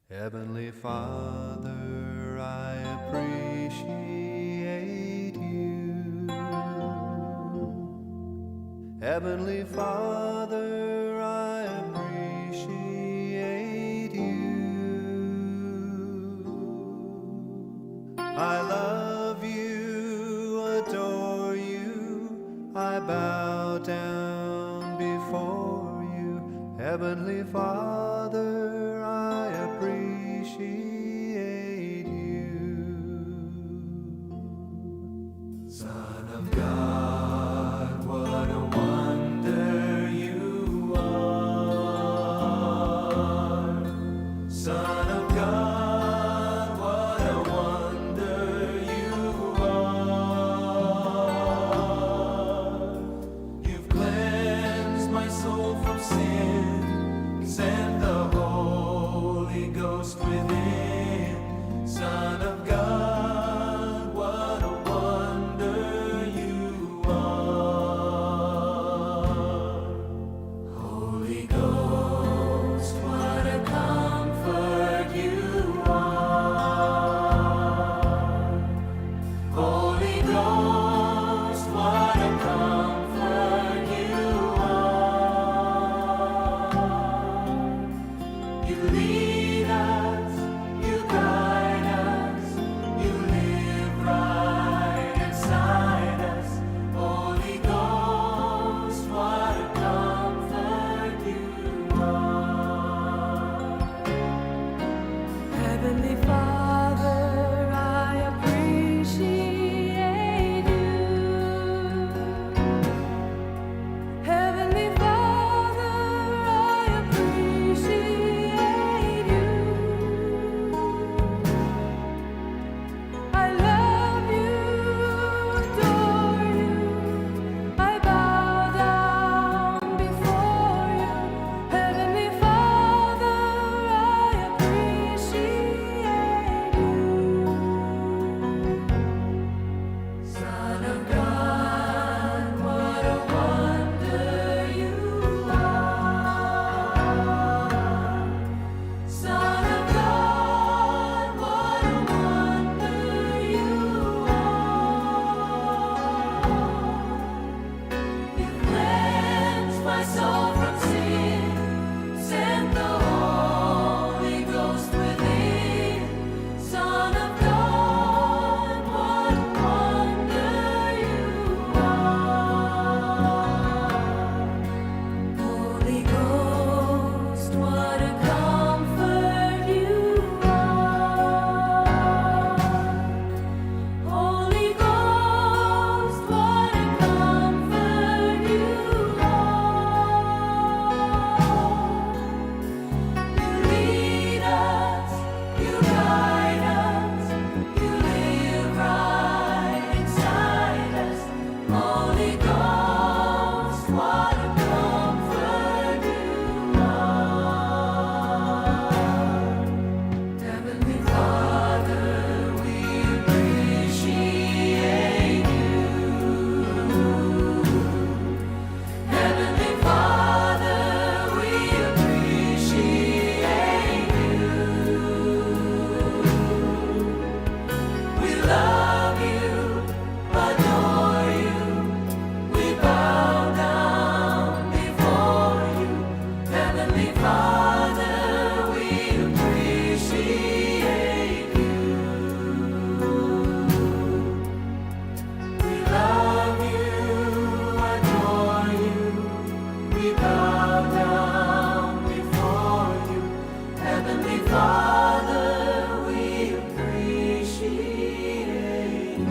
Heavenly Father, I appreciate you. Heavenly Father, I appreciate you. I love you, adore you, I bow down before you. Heavenly Father, I appreciate you. Son of God, what a wonder you are. Son of God, what a wonder you are. You've cleansed my soul from sin, sent the Holy Ghost within. Son of God, what a wonder you are. Holy Ghost, what a comfort you are. Holy Ghost, what a comfort you are. You lead us, you guide us, you live right inside us. Holy Ghost, what a comfort you are. Heavenly Father, I appreciate you. Heavenly Father, I appreciate you. I love you, adore you. I bow down before you. Heavenly Father, I appreciate you. Son of God, what a wonder you are. Son of God, what a wonder you are. You cleansed my soul from sin, sent the Holy Ghost within. Son of God, what a wonder you are. Holy Ghost, what a comfort you are. Holy Ghost, what a comfort you are. You lead us, you guide us, you live right inside us. Holy Ghost, what a comfort you are. Heavenly Father, we appreciate you. Heavenly Father, we appreciate you. We love you, adore you. We bow down before you. Heavenly Father, we appreciate you. We love you, adore you. We bow down before you. Heavenly Father, we appreciate you.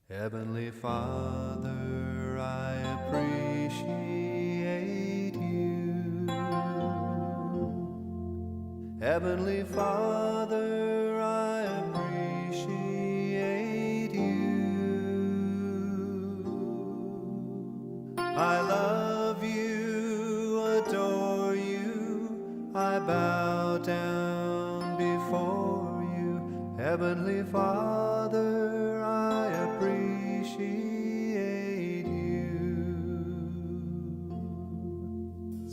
Heavenly Father, I appreciate you. Heavenly Father, I appreciate you. I love you, adore you, I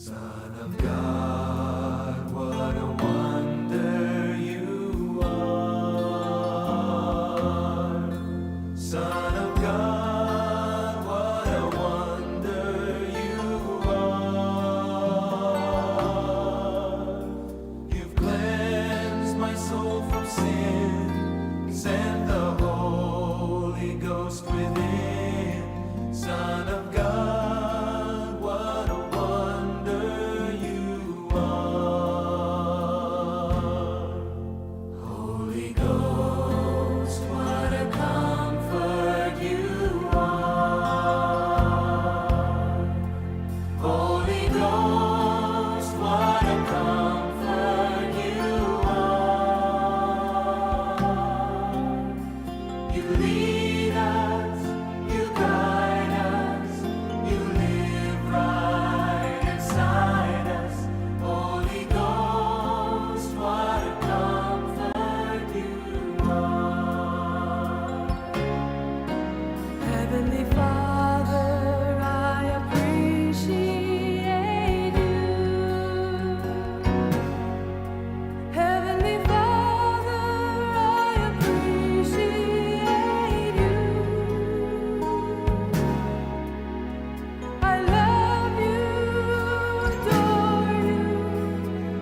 Son of God, what a wonder you are. Son of God, what a wonder you are. You've cleansed my soul from sin, sent the Holy Ghost within. Son of God, what a wonder you are. Holy Ghost, what a comfort you are. Holy Ghost, what a comfort you are. You lead us, you guide us, you live right inside us. Holy Ghost, what a comfort you are. Heavenly Father, I appreciate you. Heavenly Father, I appreciate you. I love you, adore you.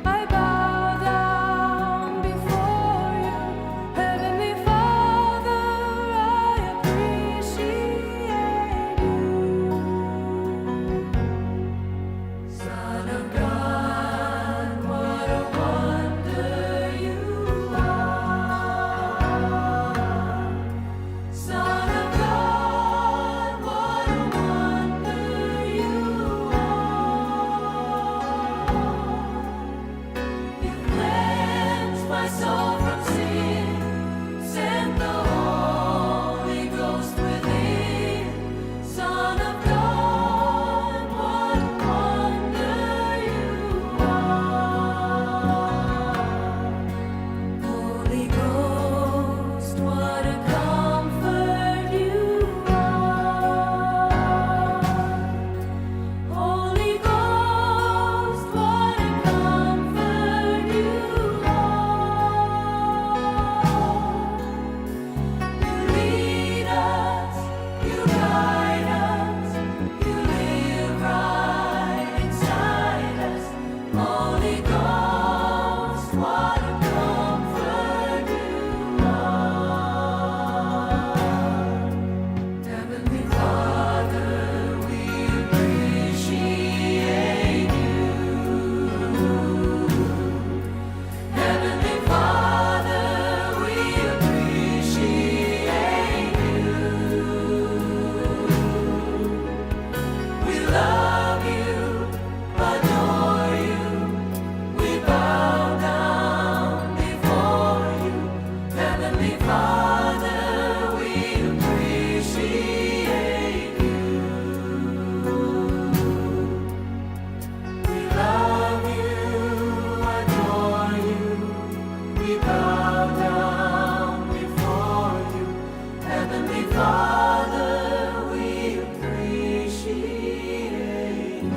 I bow down before you. Heavenly Father, I appreciate you. Son of God, what a wonder you are. Son of God, what a wonder you are. You cleansed my soul from sin, sent the Holy Ghost within. Son of God, what a wonder you are. Holy Ghost, what a comfort you are. Holy Ghost, what a comfort you are. You lead us, you guide us, you live right inside us. Holy Ghost, what a comfort you are. Heavenly Father, we appreciate you. Heavenly Father, we appreciate you. We love you, adore you. We bow down before you. Heavenly Father, we appreciate you. We love you, adore you. We bow down before you. Heavenly Father, we appreciate you.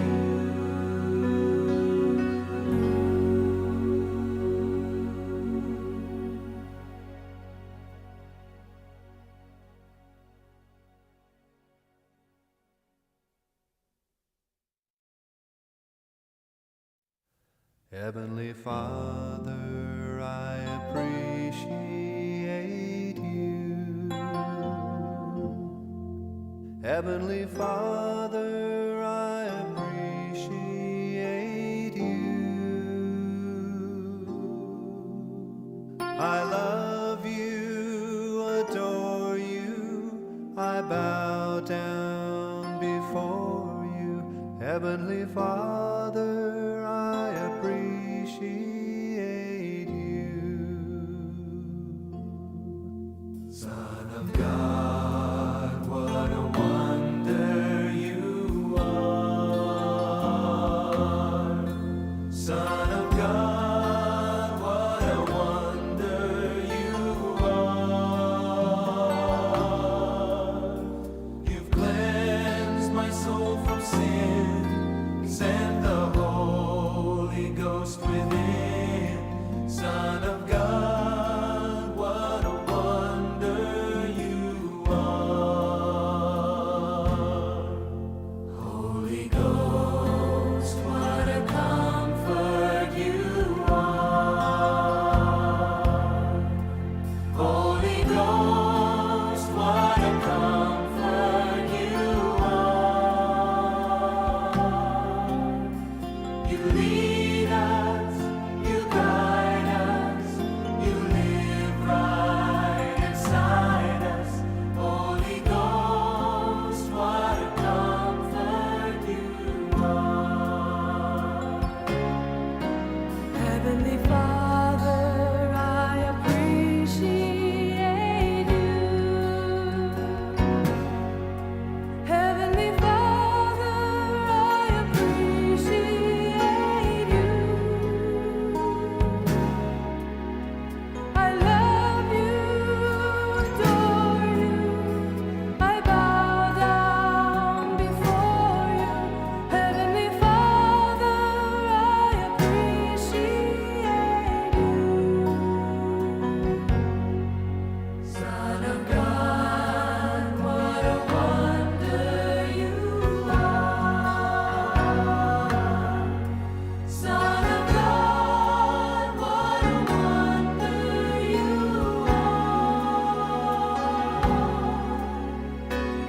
Heavenly Father, I appreciate you. Heavenly Father, I appreciate you. I love you, adore you, I bow down before you. Heavenly Father, I appreciate you. Son of God, what a wonder you are. Son of God, what a wonder you are. You've cleansed my soul from sin, sent the Ghost within. Son of God, what a wonder you are. Holy Ghost, what a comfort you are. Holy Ghost, what a comfort you are. You lead us, you guide us, you live right inside us. Holy Ghost, what a comfort you are. Heavenly Father, I appreciate you. Heavenly Father, I appreciate you. I love you, adore you. I bow down before you. Heavenly Father, I appreciate you. Son of God, what a wonder you are. Son of God, what a wonder you are.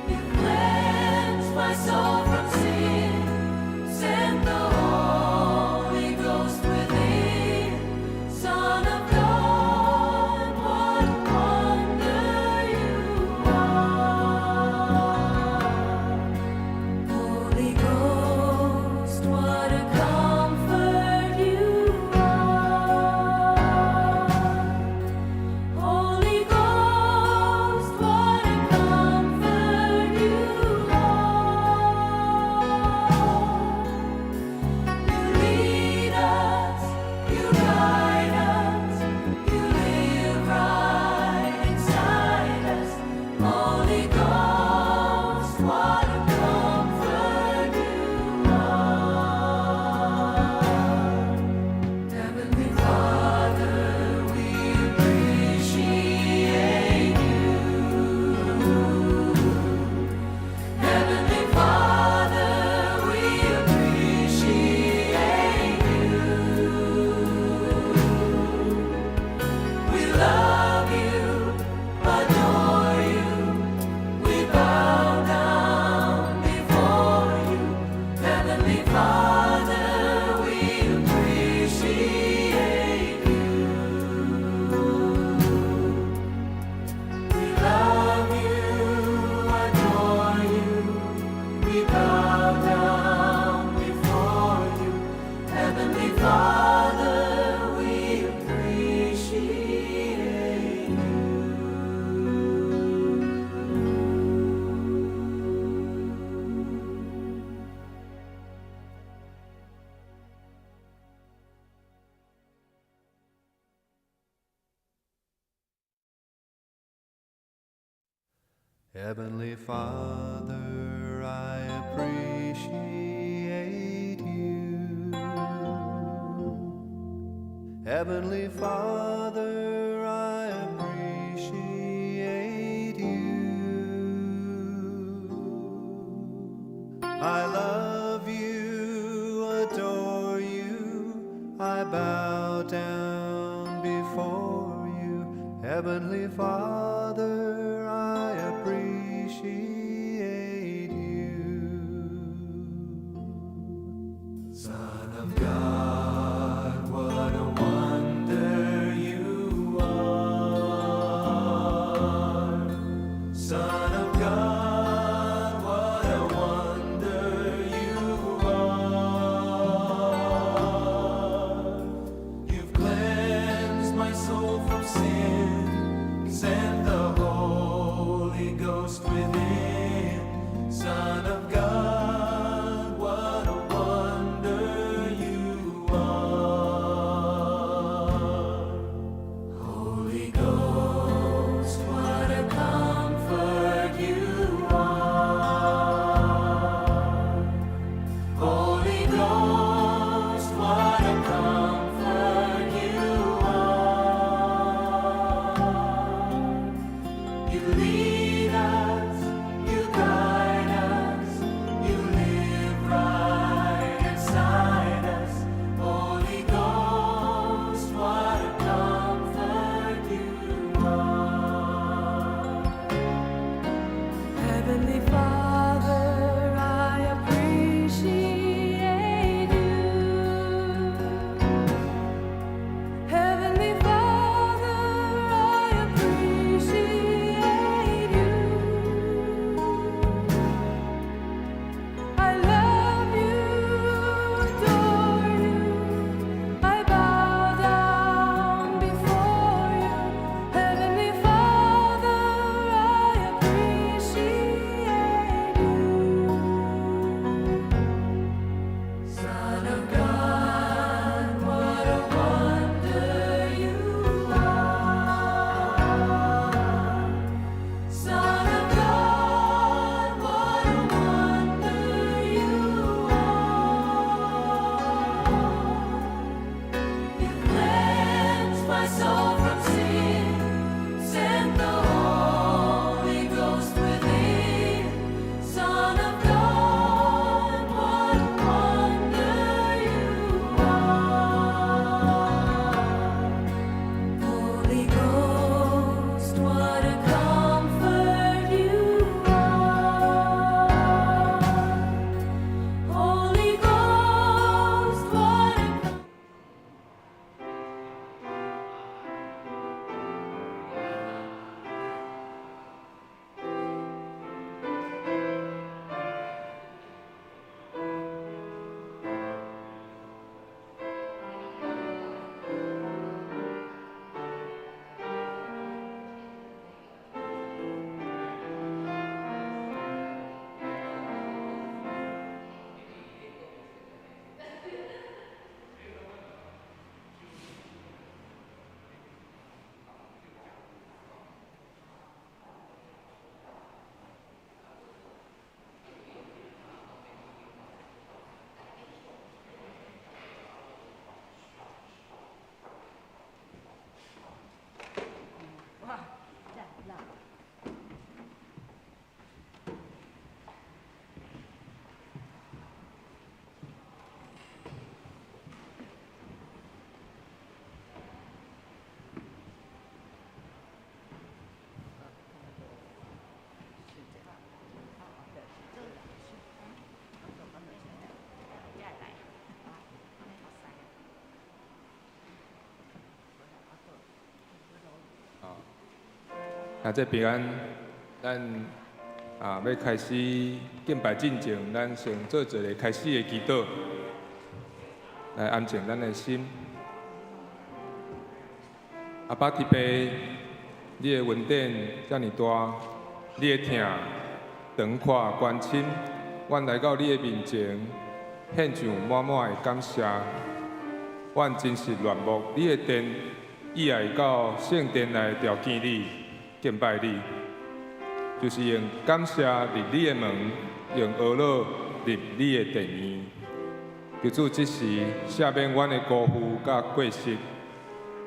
You cleansed my soul from sin, sent the Holy Ghost within. Son of God, what a wonder you are. Holy Ghost, what a comfort you are. Holy Ghost, what a comfort you are. You lead us, you guide us, you live right inside us. Holy Ghost, what a comfort you are. Heavenly Father, we appreciate you. Heavenly Father, we appreciate you. We love you, adore you. We bow down before you. Heavenly Father, we appreciate you. We love you, adore you. We bow down before you. Heavenly Father, we appreciate you. Heavenly Father, I appreciate you. Heavenly Father, I appreciate you. I love you, adore you, I bow down before you. Heavenly Father, I appreciate you. Son of God, what a wonder you are. Son of God, what a wonder you are. You've cleansed my soul from sin, sent the Holy Ghost within. Son of God, what a wonder you 啊，這平安，咱啊欲開始敬拜進前，咱先做一个開始的祈禱，來安靜咱的心。阿爸天父，你的恩典遮爾大，你的疼長闊關深，阮來到你的面前，獻上滿滿的感謝。阮真是戀慕你的殿，意愛到聖殿來朝見你、敬拜你，就是用感謝入你的門，用呵咾入你的殿院。求主這時赦免阮的辜負佮過失，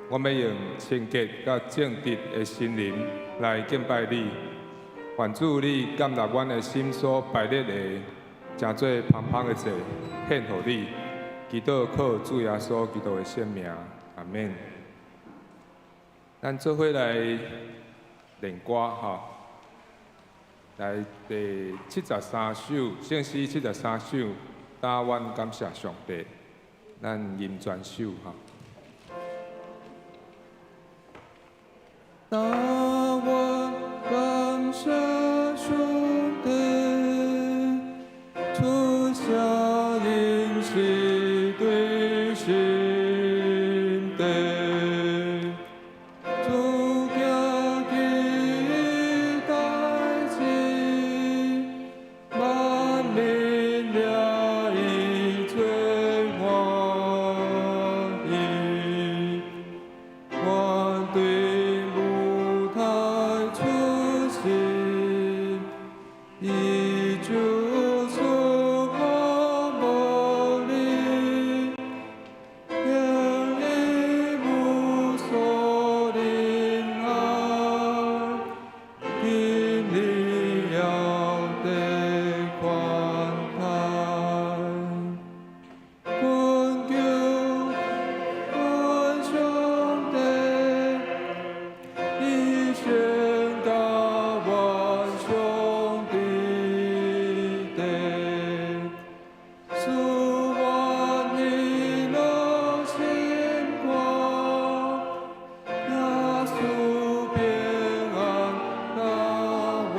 阮欲用清潔佮正直的心靈來敬拜你。願主你接納阮的心所排列的，成做芳香的祭，獻予你。祈禱靠主耶穌基督的聖名，阿門。咱做伙來練歌吼，來第73首，聖詩73首，焦願感謝上帝，咱吟全首吼。焦願感謝上帝，出聲吟詩對心底，主行奇異代誌，萬民掠伊做歡喜，願對舞台出席，伊就賜我無力，用伊無所憐愛，經歷了得寬待，懇求阮上帝，伊宣告萬上的地，賜我喜樂心肝，耶穌平安那萬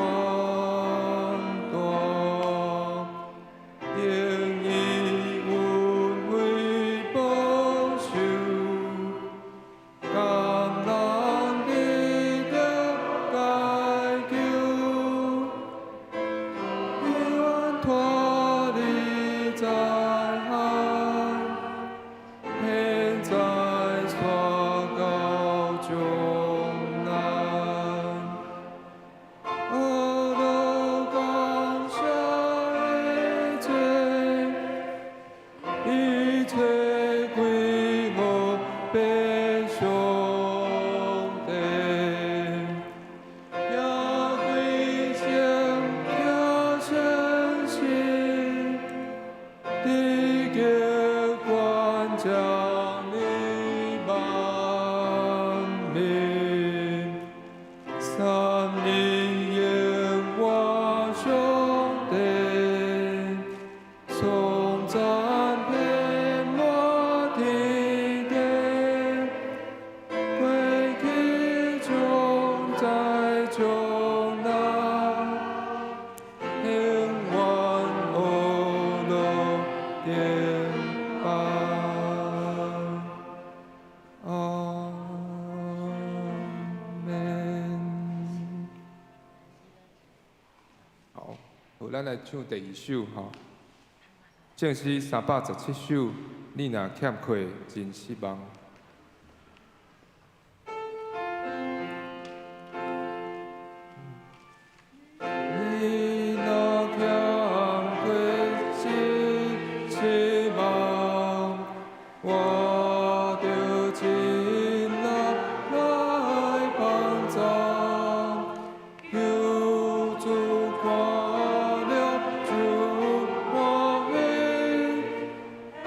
大，用伊恩惠保守，感人得著解救，永遠脫離災害，現在煞到將來。呵咾感謝的祭，一切歸予父上帝，也歸聖也聖神，直極關將你萬民，三一耶和上帝，頌讚遍滿天地，過去將在將來，永遠呵咾敬拜。阿門。好，好，咱來唱第二首吼。聖詩317首，你若欠缺真失望。你若欠缺真失望，我著盡力來幫助。求主看了就歡喜，顯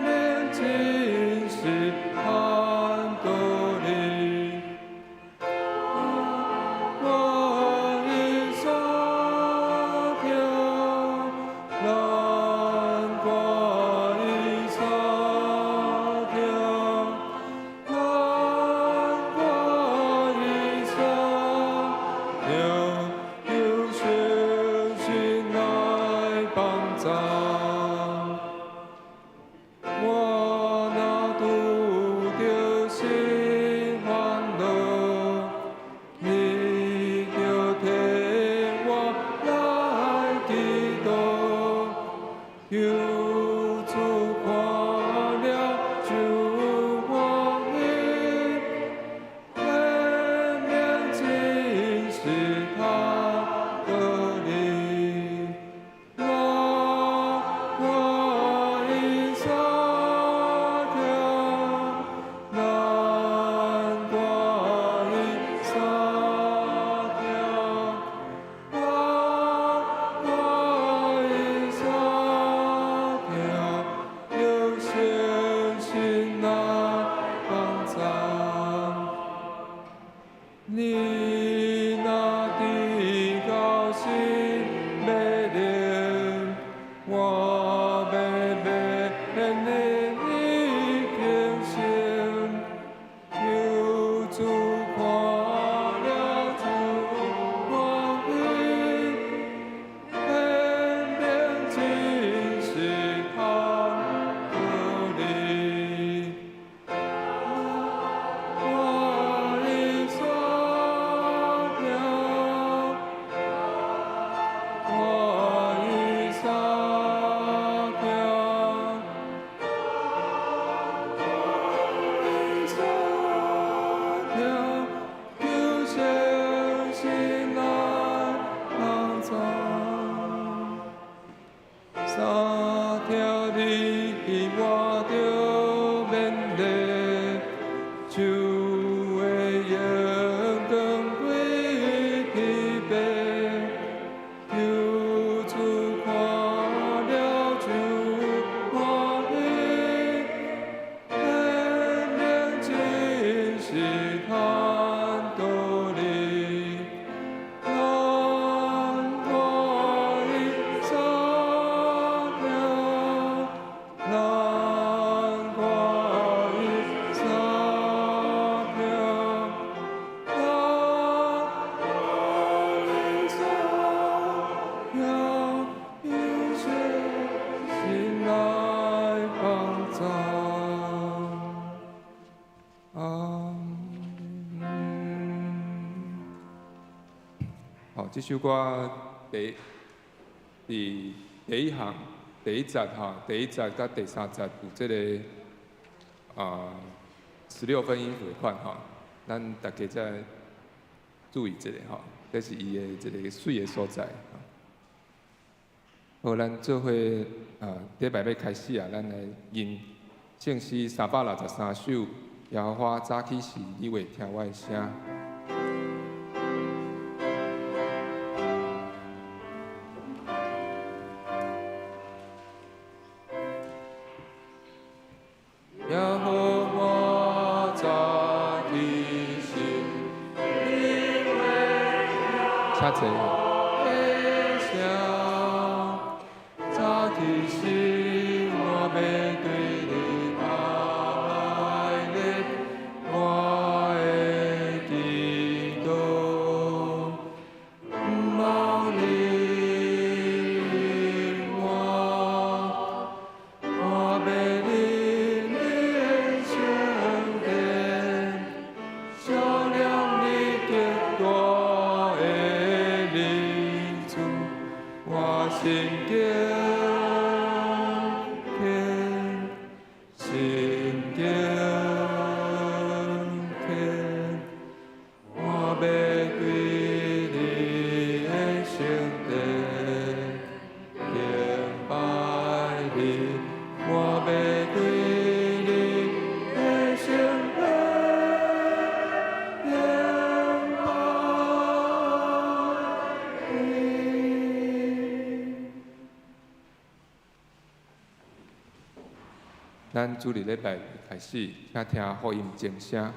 明真實。我著勉勵，手的榮光歸天父，求主看了就歡喜，顯明真實坦道理，咱看伊所聽，咱看伊所聽，咱看伊所聽，以信心來幫贊。阿門。好，這首歌佇第一行第一節哈，第一節佮第三節有這个16分音符的款吼，咱大家再注意一下吼，這是伊的一个媠的所在。好，咱做伙禮拜欲開始啊，咱來吟聖詩363首，耶和華早起時，你會聽我的聲。耶和華早起時，你會聽請坐。的聲，早起時，我欲對你哀熱，我的祈禱，毋茫離我，我欲入你的聖殿，照亮你極大的恩賜，我心敬虔，心敬虔，我欲對你的聖殿敬拜你，我欲對你的聖殿敬拜你。咱主日禮拜開始，請聽福音鐘聲。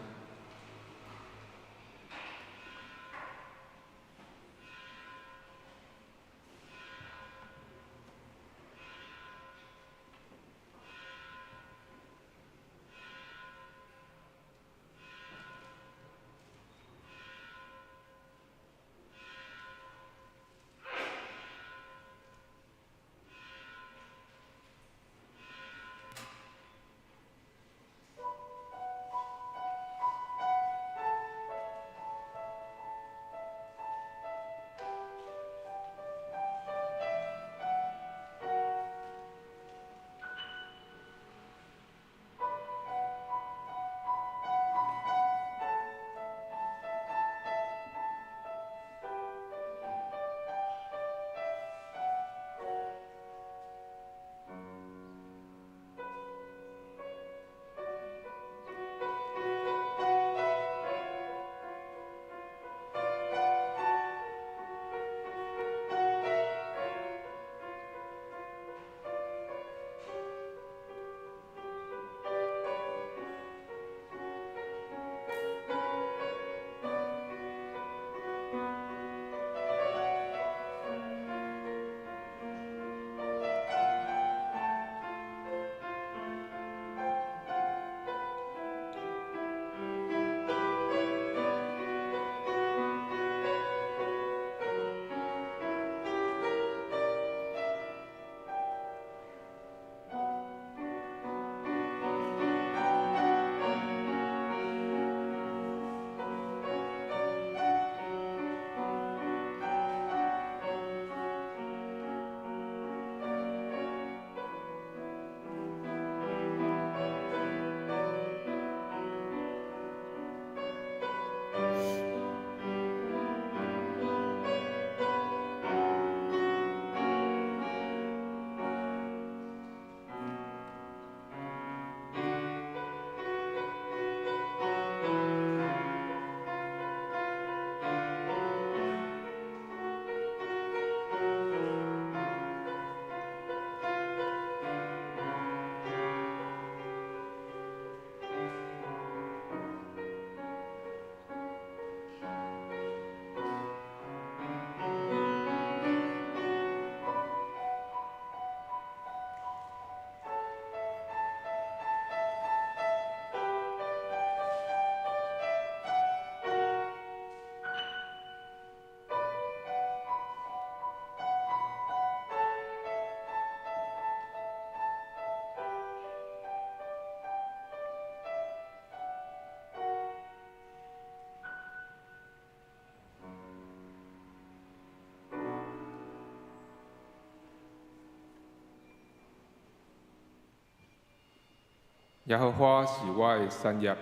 耶和華是我的產業，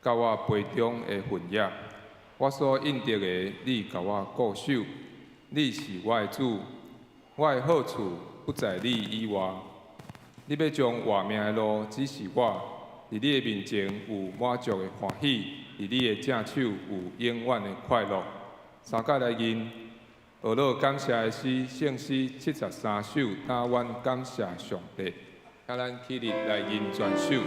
佮我杯中的份額。我所應得的，你共我顧守。你是我的主，我的好處不在你以外。你欲將活命的路指示我，佇你的面前有滿足的歡喜，佇你的正手有永遠的快樂。三角來吟，學樂感謝的詩，聖詩73首，教阮感謝上帝。請咱起立來吟全首。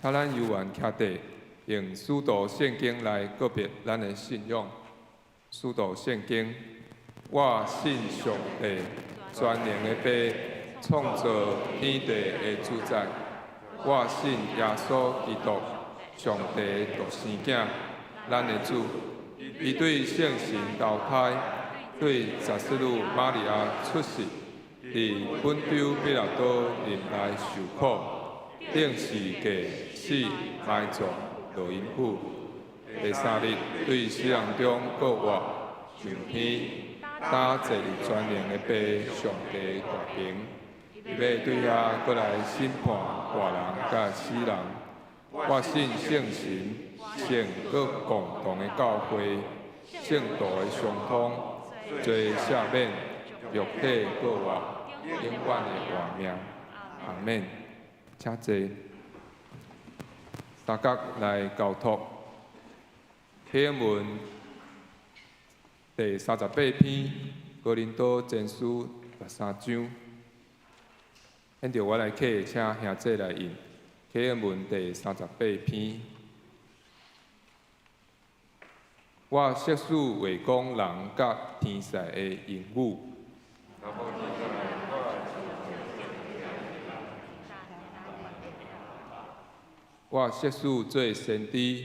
請咱猶原徛地，用使徒聖經來告別咱的信仰。使徒聖經，我信上帝，全能的父，創造天地的主宰。我信耶穌基督，上帝的獨生囝，咱的主。伊對聖神投胎，對十四女瑪利亞出世，佇本丟彼拉多任內受苦，釘十架死埋葬落陰府。第三日對死人中復活，上天，搭坐佇全能的父上帝大爿，伊欲對遐閣來審判活人佮死人。我信聖神、聖閣共同的教會、聖徒的相通、罪赦免、肉體復活、永遠的活命。阿們。請坐。三角來交託。啟文第38篇，哥林多前書13章。現在我來啟，請兄弟來印。啟文第38篇。我說使話講人佮天使的言語，我說使做先知，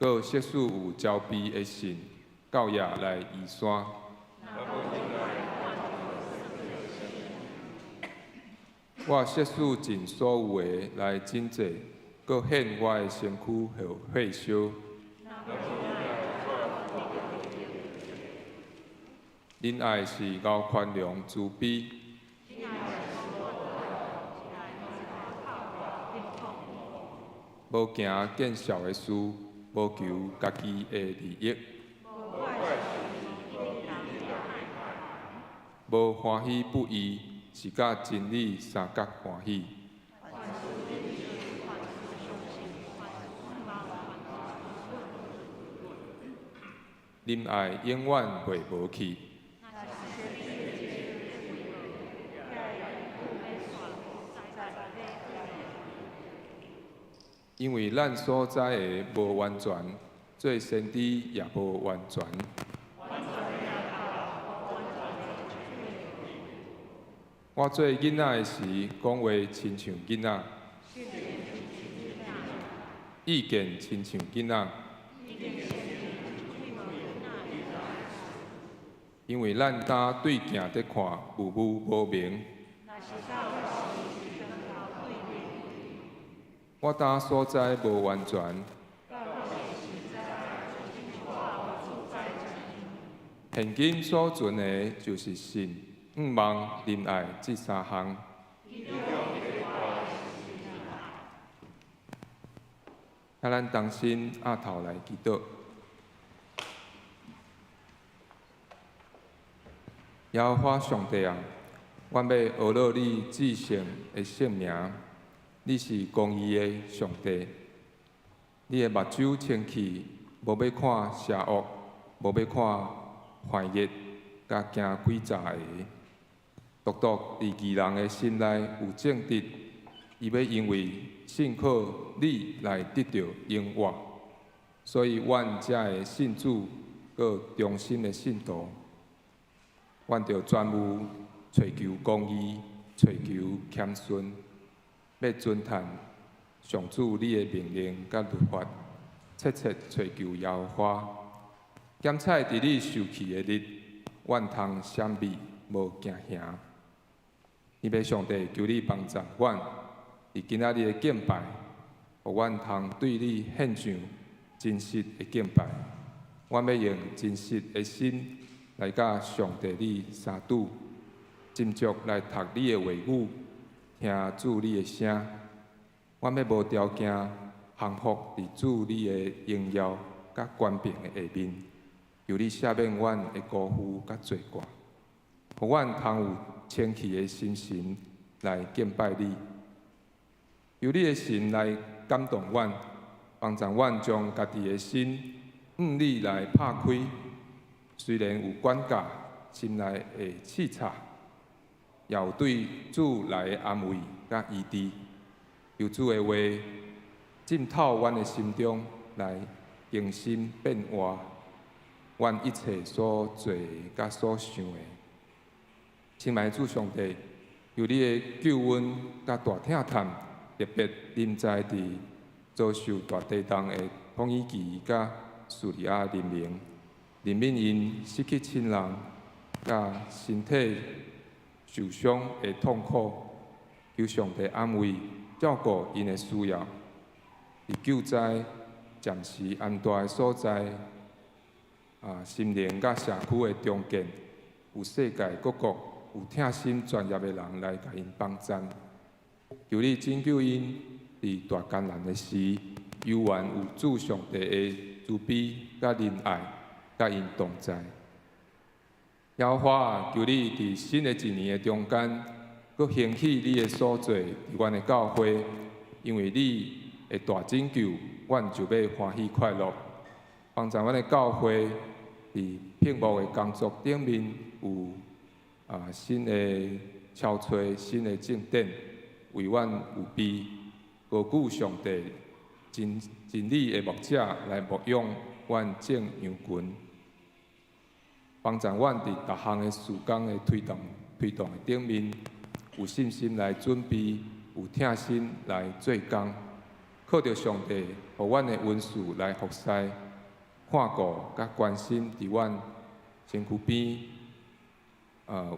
閣設使有焦慮的信到遐來移山。我設使盡所有的來拯濟，閣獻我的身軀予火燒。仁愛是厚寬容慈悲，無行見笑的事，無求家己的利益，無歡喜不義，是佮真理相佮歡喜。忍愛永遠袂無去。因為咱所知的無完全，做先知也無完全。我做囡仔的時，講話親像囡仔，意見親像囡仔。因為咱敢對鏡佇看，霧霧無明。我當所知無完全，現今所存的，就是信、向望、仁愛這三項。請咱同心阿頭來祈禱。耶和華上帝啊，阮欲阿樂你至聖的聖名。你是公義的上帝，你的目睭清氣，無欲看邪惡，無欲看犯惡，佮行詭詐的。獨獨佇義人的心內有正直，伊欲因為信靠你來得著永活。所以，阮遮的信主，閣忠心的信徒，阮著專務揣求公義，揣求謙遜。欲遵趁上主你的命令佮律法，切切揣求耶和華。檢採佇你受氣的日，阮通閃避無驚嚇。你欲上帝求你幫助阮，佇今仔日的敬拜，予阮通對你獻上真實的敬拜。阮欲用真實的心來佮上帝你相拄，斟酌來讀你的話語。聽主你的聲，阮欲無條件降服佇主你的榮耀佮權柄的下面，求你赦免阮的辜負佮罪過，予阮通有清氣的心神來敬拜你。求你的神來感動阮，幫助阮將家己的心向你來拍開。雖然有管教，心內會刺刺。也有對主來的安慰佮醫治，求主的話浸透阮的心中，來更新變化阮一切所做佮所想的。親愛的主上帝，求你的救恩佮大疼痛，特別臨在佇遭受大地動的土耳其佮敘利亞人民，憐憫𪜶失去親人佮身體受傷的痛苦，求上帝安慰、照顧𪜶的需要。佇救災暫時安住的所在，心靈佮社區的重建，有世界各國有疼心專業的人來共𪜶幫贊。求你拯救𪜶佇大艱難的時，猶原有主上帝的慈悲佮仁愛，佮𪜶同在。耶和華啊，求你佇新的一年的中間，閣興起你的所作佇阮的教會，因為你的大拯救，阮就欲歡喜快樂。幫助阮的教會佇聘牧的工作頂面有新的超炊、新的正典，為阮預備高舉上帝真真理的牧者來牧養阮眾羊群。幫助阮佇逐項的事工的推動的頂面，有信心來準備，有疼心來做工。靠著上帝，予阮的恩賜來服侍、看顧佮關心佇阮身軀邊，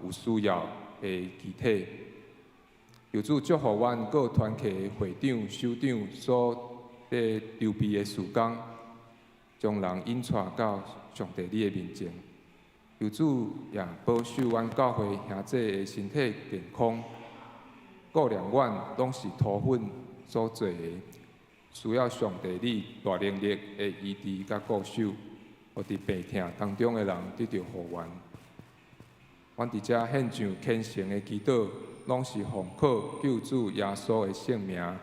有需要的肢體。求主祝福阮各團契的會長、首長所佇籌備的事工，將人引帶到上帝你的面前。求主也保守阮教會兄弟的身體健康，顧念阮攏是塗粉所做的，需要上帝你大能力的醫治佮顧守，予佇病痛當中的人得著復原。阮佇遮獻上虔誠的祈禱，攏是奉靠救主耶穌的聖名，阿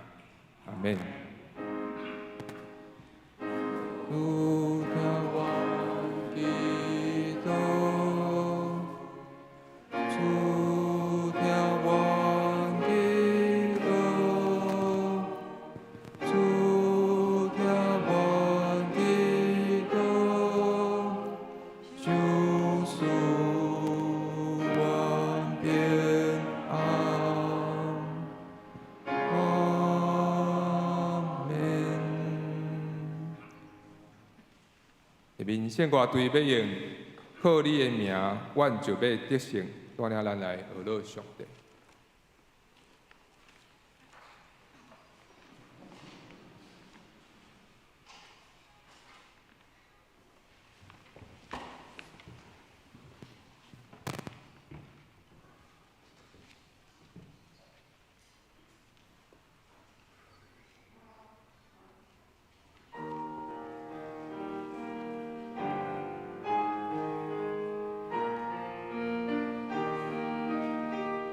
們。主聽阮祈禱，主聽阮祈禱，主聽阮祈禱，賞賜阮平安。阿們。下面聖歌隊欲用靠你的名，阮就欲得勝。帶領咱來學樂上帝。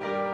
靠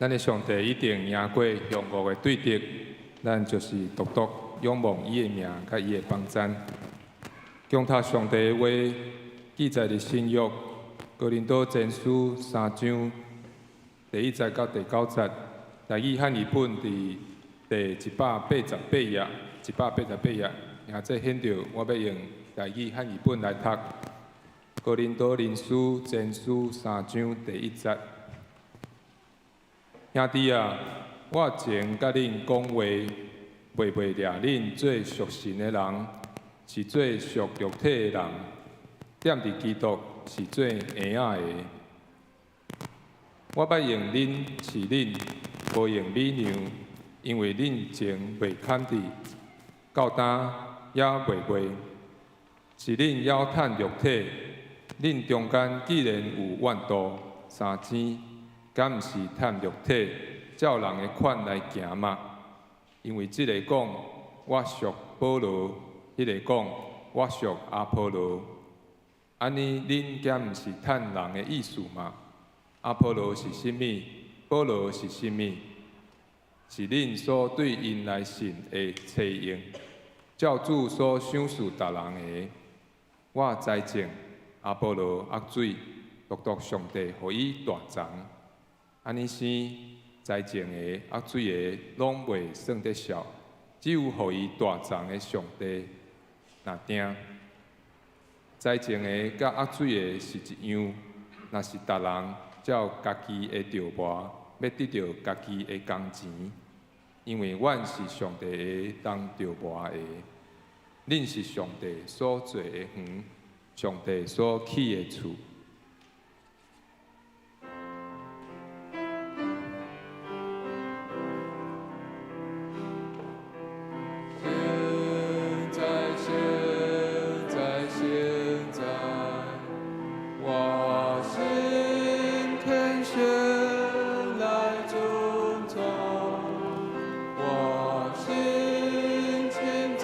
咱的上帝一定贏過凶惡的對敵，咱就是獨獨仰望伊的名，佮伊的幫贊。恭讀上帝的話，記載佇新約哥林多前書三章第一節到第九節，台語漢譯本佇第188頁，一百八十八頁。兄弟顯著，我欲用台語漢譯本來讀哥林多林書前書三章第一節。兄弟啊，我前佮恁講話，袂袂掠恁做屬神的人，是做屬肉體的人，踮佇基督是做嬰仔的。我捌用奶飼恁，無用米糧，因為恁前未堪得，到今猶袂袂。是恁猶趁肉體，恁中間既然有怨妒、相爭，敢毋是趁肉體，照人的款來行嗎？因為這個講我屬保羅，彼個講我屬阿波羅，按呢恁敢毋是趁人的意思嗎？阿波羅是啥物？保羅是啥物？是恁所對𪜶來信的冊用，照主所賞賜逐人的。我栽種，阿波羅壓水，獨獨上帝予伊大長。按呢生，栽種的、壓水的，攏袂算得數，只有予伊大長的上帝若定。栽種的佮壓水的是一樣，若是逐人照家己的著磨，欲得著家己的工錢，因為阮是上帝的當著磨的，恁是上帝所做的園，上帝所起的厝。現在，現在，現在，我心天選來尊崇，我心深藏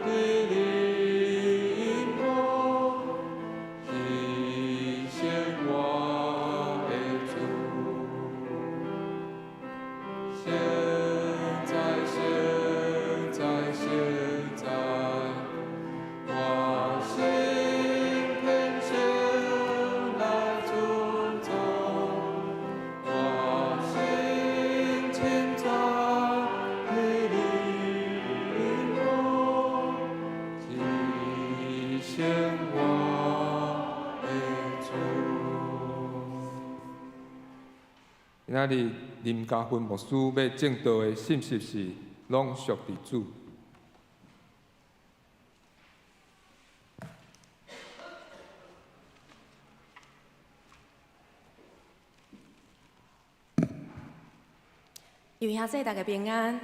的靈魂，體現我的主。現在，現在，現在，我心天選來尊崇，我心深藏的靈魂，體現我的主。今仔日林家芬牧師欲證道的信息是，攏屬佇主。有兄弟大家平安，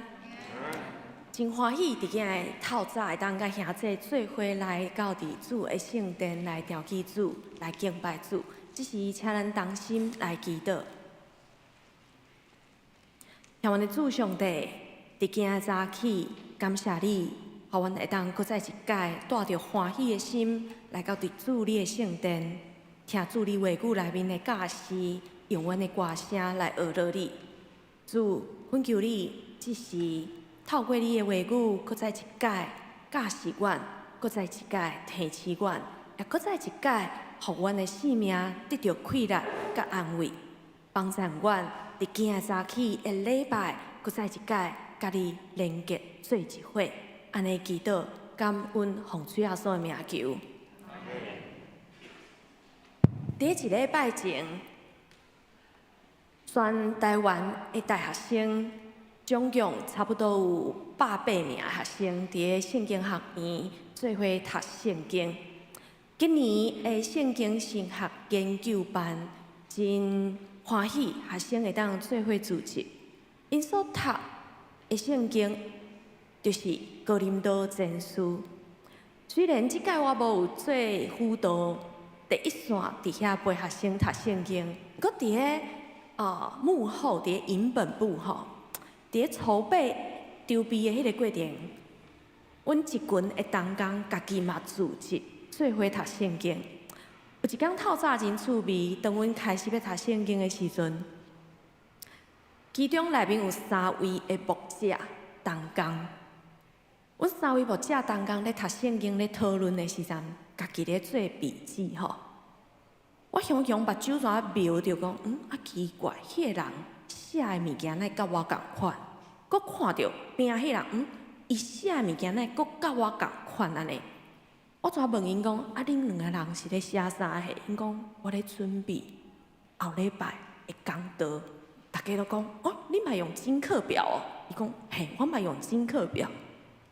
真歡喜佇今日透早會當佮兄弟做伙來到佇主的聖殿來朝見主，來敬拜主。這時請咱同心來祈禱。天阮的主上帝，佇今日早起，感謝你，予阮會當閣再一擺帶著歡喜的心來到佇主你的聖殿，聽主你話語內面的教示，用阮的歌聲來學落你。主，懇求你，這時透過你的話語，閣再一擺教示阮，閣再一擺提醒阮，也閣再一擺，予阮的生命得著氣力佮安慰，幫助阮佇今日早起的禮拜，閣再一擺佮你連結做一伙，按呢祈禱，感恩奉主耶穌的名求。佇一禮拜前，全台灣的大學生總共差不多有180名學生，佇咧聖經學院做伙讀聖經。今年的聖經神學研究班真歡喜，學生會當做伙組織。𪜶所讀的聖經就是哥林多前書。雖然這屆我無有做輔導，第一線佇遐陪學生讀聖經，閣佇咧幕後佇咧影本部吼，佇咧籌備籌備的彼個過程，阮一群的同工家己嘛組織做伙讀聖經。有一工透早真趣味，當阮開始欲讀聖經的時陣，其中內面有三位的牧者同工。阮三位牧者同工咧讀聖經咧討論的時陣，家己咧做筆記吼。我雄雄目睭怎瞄著講，啊奇怪，彼個人寫的物件哪會佮我仝款？閣看著邊仔彼人，伊寫的物件哪會閣佮我仝款按呢？我怎問𪜶講，啊，恁兩个人是咧寫啥貨？𪜶講，我咧準備後禮拜的講道。逐家都講，哦，你嘛用真課表哦？伊講，嘿，我嘛用真課表。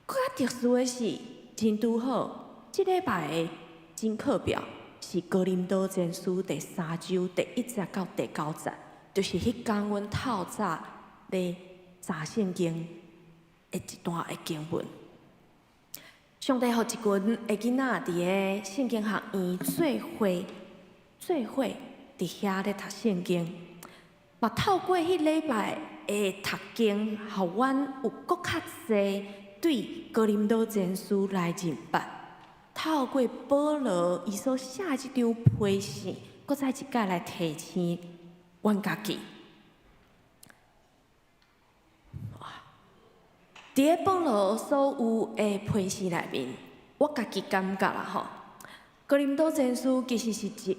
閣較特殊的是，真拄好，這禮拜的真課表是哥林多前書第三章第一節到第九節，就是彼工阮透早咧查聖經的一段的經文。上帝予一群的囡仔佇个聖經學院做伙做伙佇遐咧讀聖經，嘛透過彼禮拜的讀經，予阮有閣較濟對哥林多前書來認捌。透過保羅伊所寫的這張批信，閣再一擺來提醒阮家己。佇个保羅所有的批信內面，我家己感覺啦吼，哥林多前書其實是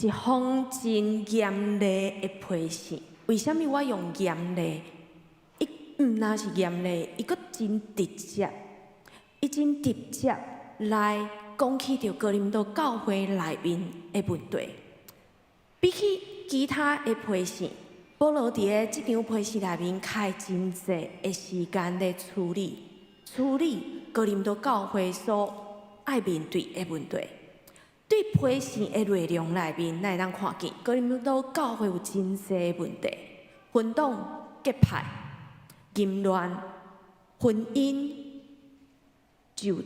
一封真嚴厲的批信。為啥物我用嚴厲？伊毋但是嚴厲，伊閣真直接，伊真直接來講起著哥林多教會內面的問題。比起其他的批信，保羅佇个這張批信內面開真濟的時間咧處理處理哥林多教會所愛面對的問題。對批信的內容內面，咱會當看見哥林多教會有真濟的問題：分黨結派、淫亂、婚姻、就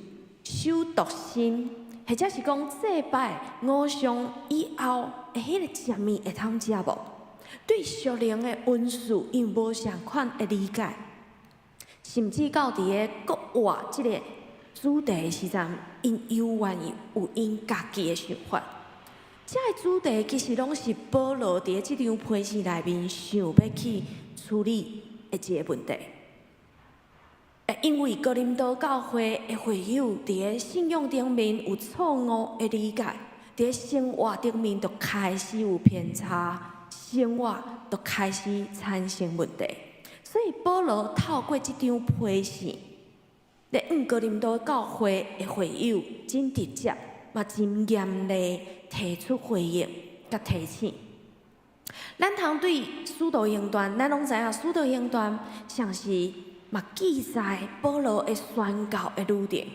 守獨身，或者是講祭拜偶像以後的彼个食物會通食無？對屬靈的恩賜，𪜶無仝款的理解，甚至到佇个國外這个主題的時陣，𪜶猶原有𪜶家己的想法。這个主題其實攏是保羅佇這張批信內面想欲去處理的一个問題。因為哥林多教會的會友佇个信仰頂面有錯誤的理解，佇个生活頂面就開始有偏差。生活就開始產生問題，所以保羅透過這張批信，咧向哥林多教會的會友真直接，嘛真嚴厲提出回應佮提醒。咱通對使徒行傳，咱攏知影使徒行傳像是嘛記載保羅的宣教的旅程。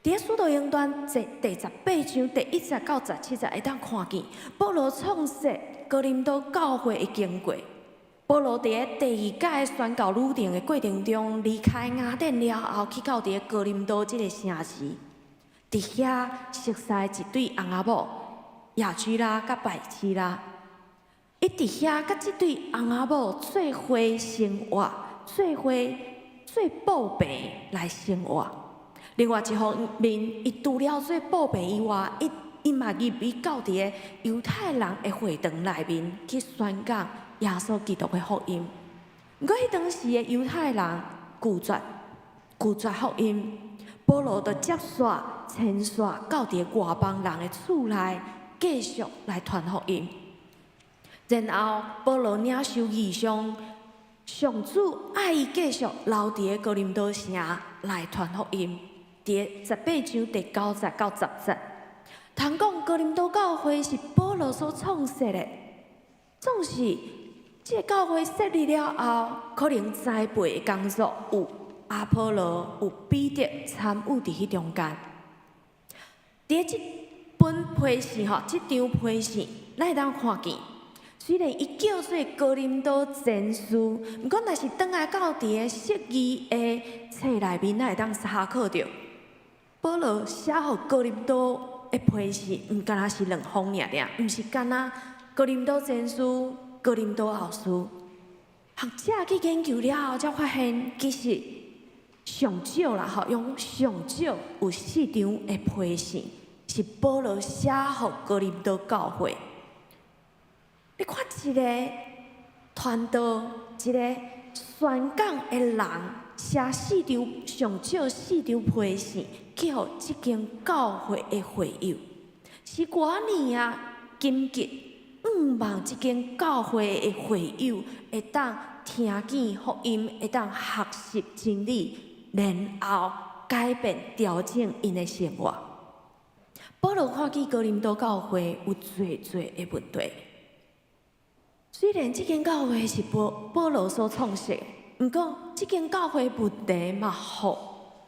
佇個使徒行傳第十八章第一節到十七節，會當看見保羅創設哥林多教會的經過。保羅佇個第二擺宣教旅程的過程中，離開雅典了後，去到佇個哥林多這个城市，佇遐熟似一對翁仔某亞居拉佮百基拉。伊佇遐佮這對翁仔某做伙生活，做伙做布棚來生活。另外一方面，伊除了做布棚以外，伊嘛入去到佇个猶太人的會堂內面去宣講耶穌基督的福音。毋過彼當時的猶太人拒絕福音，保羅就接續遷徙到佇个外邦人的厝內，繼續來傳福音。然後保羅領受異象，上主愛伊繼續留佇个哥林多城來傳福音。佇十八章第九節到十節，通講哥林多教會是保羅所創設的，總是這个教會設立了後，可能栽培的工作有阿波羅、有彼得參與佇彼中間。佇這本批信吼，這張批信，咱會當看見，雖然伊叫做哥林多前書，毋過若是轉來到佇个釋義的冊內面，咱會當查考著。保羅寫予哥林多的批信，毋干焦是兩封爾爾，毋是干焦哥林多前書、哥林多後書。學者去研究了後，才發現其實上少啦吼，用上少有四張的批信是保羅寫予哥林多教會。你看一个傳道一个宣講的人寫四張上少四張批信去予這間教會的會友，是偌爾仔緊急，向望這間教會的會友會當聽見福音，會當學習真理，然後改變調整𪜶的生活。保羅看見哥林多教會有濟濟的問題，雖然這間教會是保保羅所創設，毋過這間教會問題嘛，予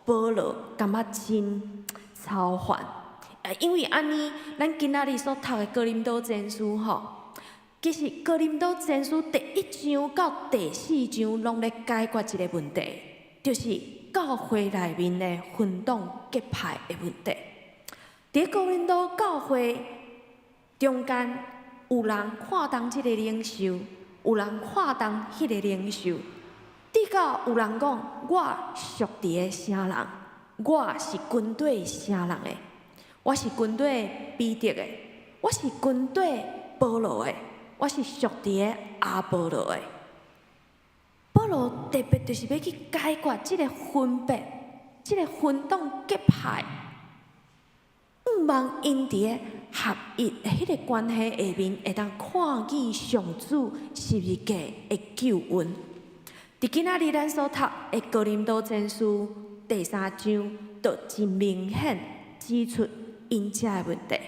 保羅感覺真操煩。啊，因為按呢，咱今仔日所讀的哥林多前書吼，其實哥林多前書第一章到第四章攏咧解決一個問題，就是教會內面的分黨結派的問題。佇哥林多教會中間，有人看重這個領袖，有人看重彼個領袖，直到有人講我屬佇个啥人，我是跟綴啥人的，我是跟綴彼得的，我是跟綴保羅的，我是屬佇个亞波羅的。保羅特別就是欲去解決這個分別，這個分黨結派。向望𪜶佇个合一的彼個關係下面，會當看見上主十字架的救恩。佇今仔日咱所讀的哥林多前書第三章，就真明顯指出𪜶遮的問題。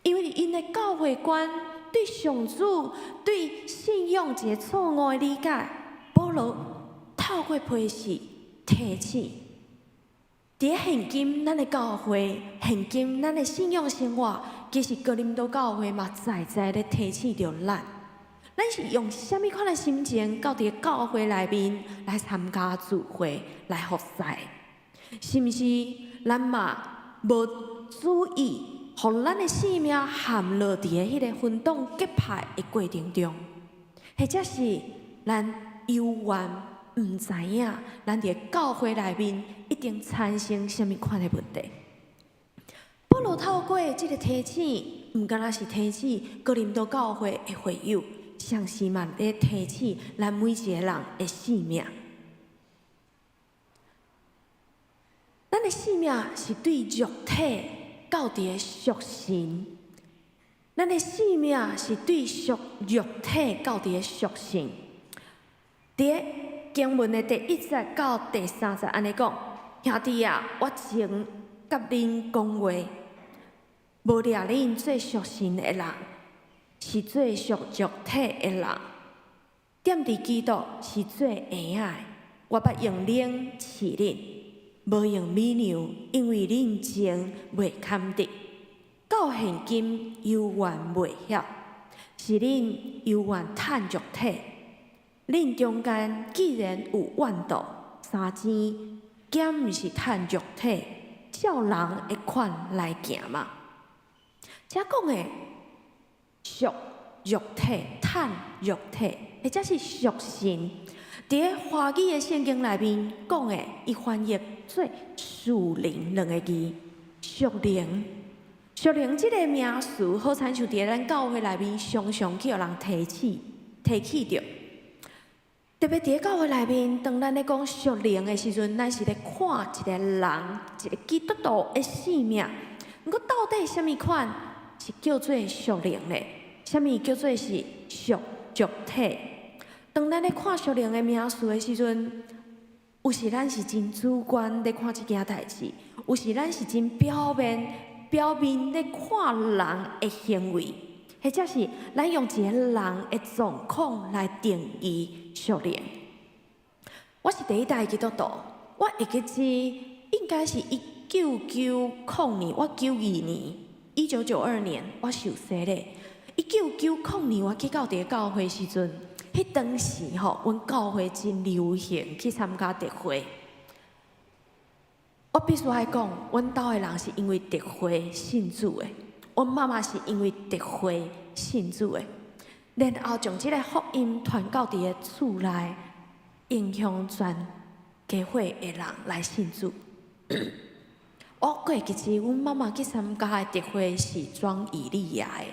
因為𪜶的教會觀對上主、對信仰一個錯誤的理解，保羅透過批示提醒。佇現今咱的教會，現今咱的信仰生活，其實哥林多教會嘛在在咧提醒著咱。咱是用啥物款的心情，到佇教會內面來參加聚會，來服侍？是毋是咱嘛無注意，予咱的生命陷落佇个彼个分黨結派的過程中，或者是咱猶原毋知影，咱佇教會內面一定產生啥物款的問題？保羅透過這個提醒，毋干焦是提醒哥林多教會的會友，同時嘛咧提醒咱每一個人的性命。咱的性命是對肉體到佇个屬神，咱的性命是對屬肉體到佇个屬神。佇經文的第一節到第三節按呢講，兄弟啊，我曾佮恁講話，無掠恁做屬神的人，是做屬肉體的人。踮佇基督是做嬰仔的，我捌用奶飼恁，無用米糧，因為恁情未堪得。到現今猶原袂曉，是恁猶原趁肉體。恁中間既然有怨妒、相爭，敢毋是趁肉體，照人的款來行嗎？遮講的屬肉體、趁肉體，或者是屬神，佇个華語的聖經內面講的，伊翻譯做屬靈兩个字，屬靈。屬靈這个名詞，好親像佇咱教會內面常常去予人提起、提起著。特別佇教會內面，當咱咧講屬靈的時陣，咱是咧看一個人，一個基督徒的生命。毋過到底啥物款是叫做屬靈呢？啥物叫做是屬肉體？當咱咧看屬靈的名詞的時陣，有時咱是真主觀咧看這件代誌，有時咱是真表面表面咧看人的行為，或者是咱用一個人的狀況來定義屬靈。我是第一代基督徒，我會記得應該是1990年，我92年，1992年我受洗禮。1990年我去到佇個教會時陣，彼當時吼，阮教會真流行去參加特會。我必須愛講，阮兜的人是因為特會信主的，阮媽媽是因為特會信主的，然後將這个福音傳到佇个厝內，影響全家伙的人來信主。我閣會記得，阮媽媽去參加的特會是莊以利亞的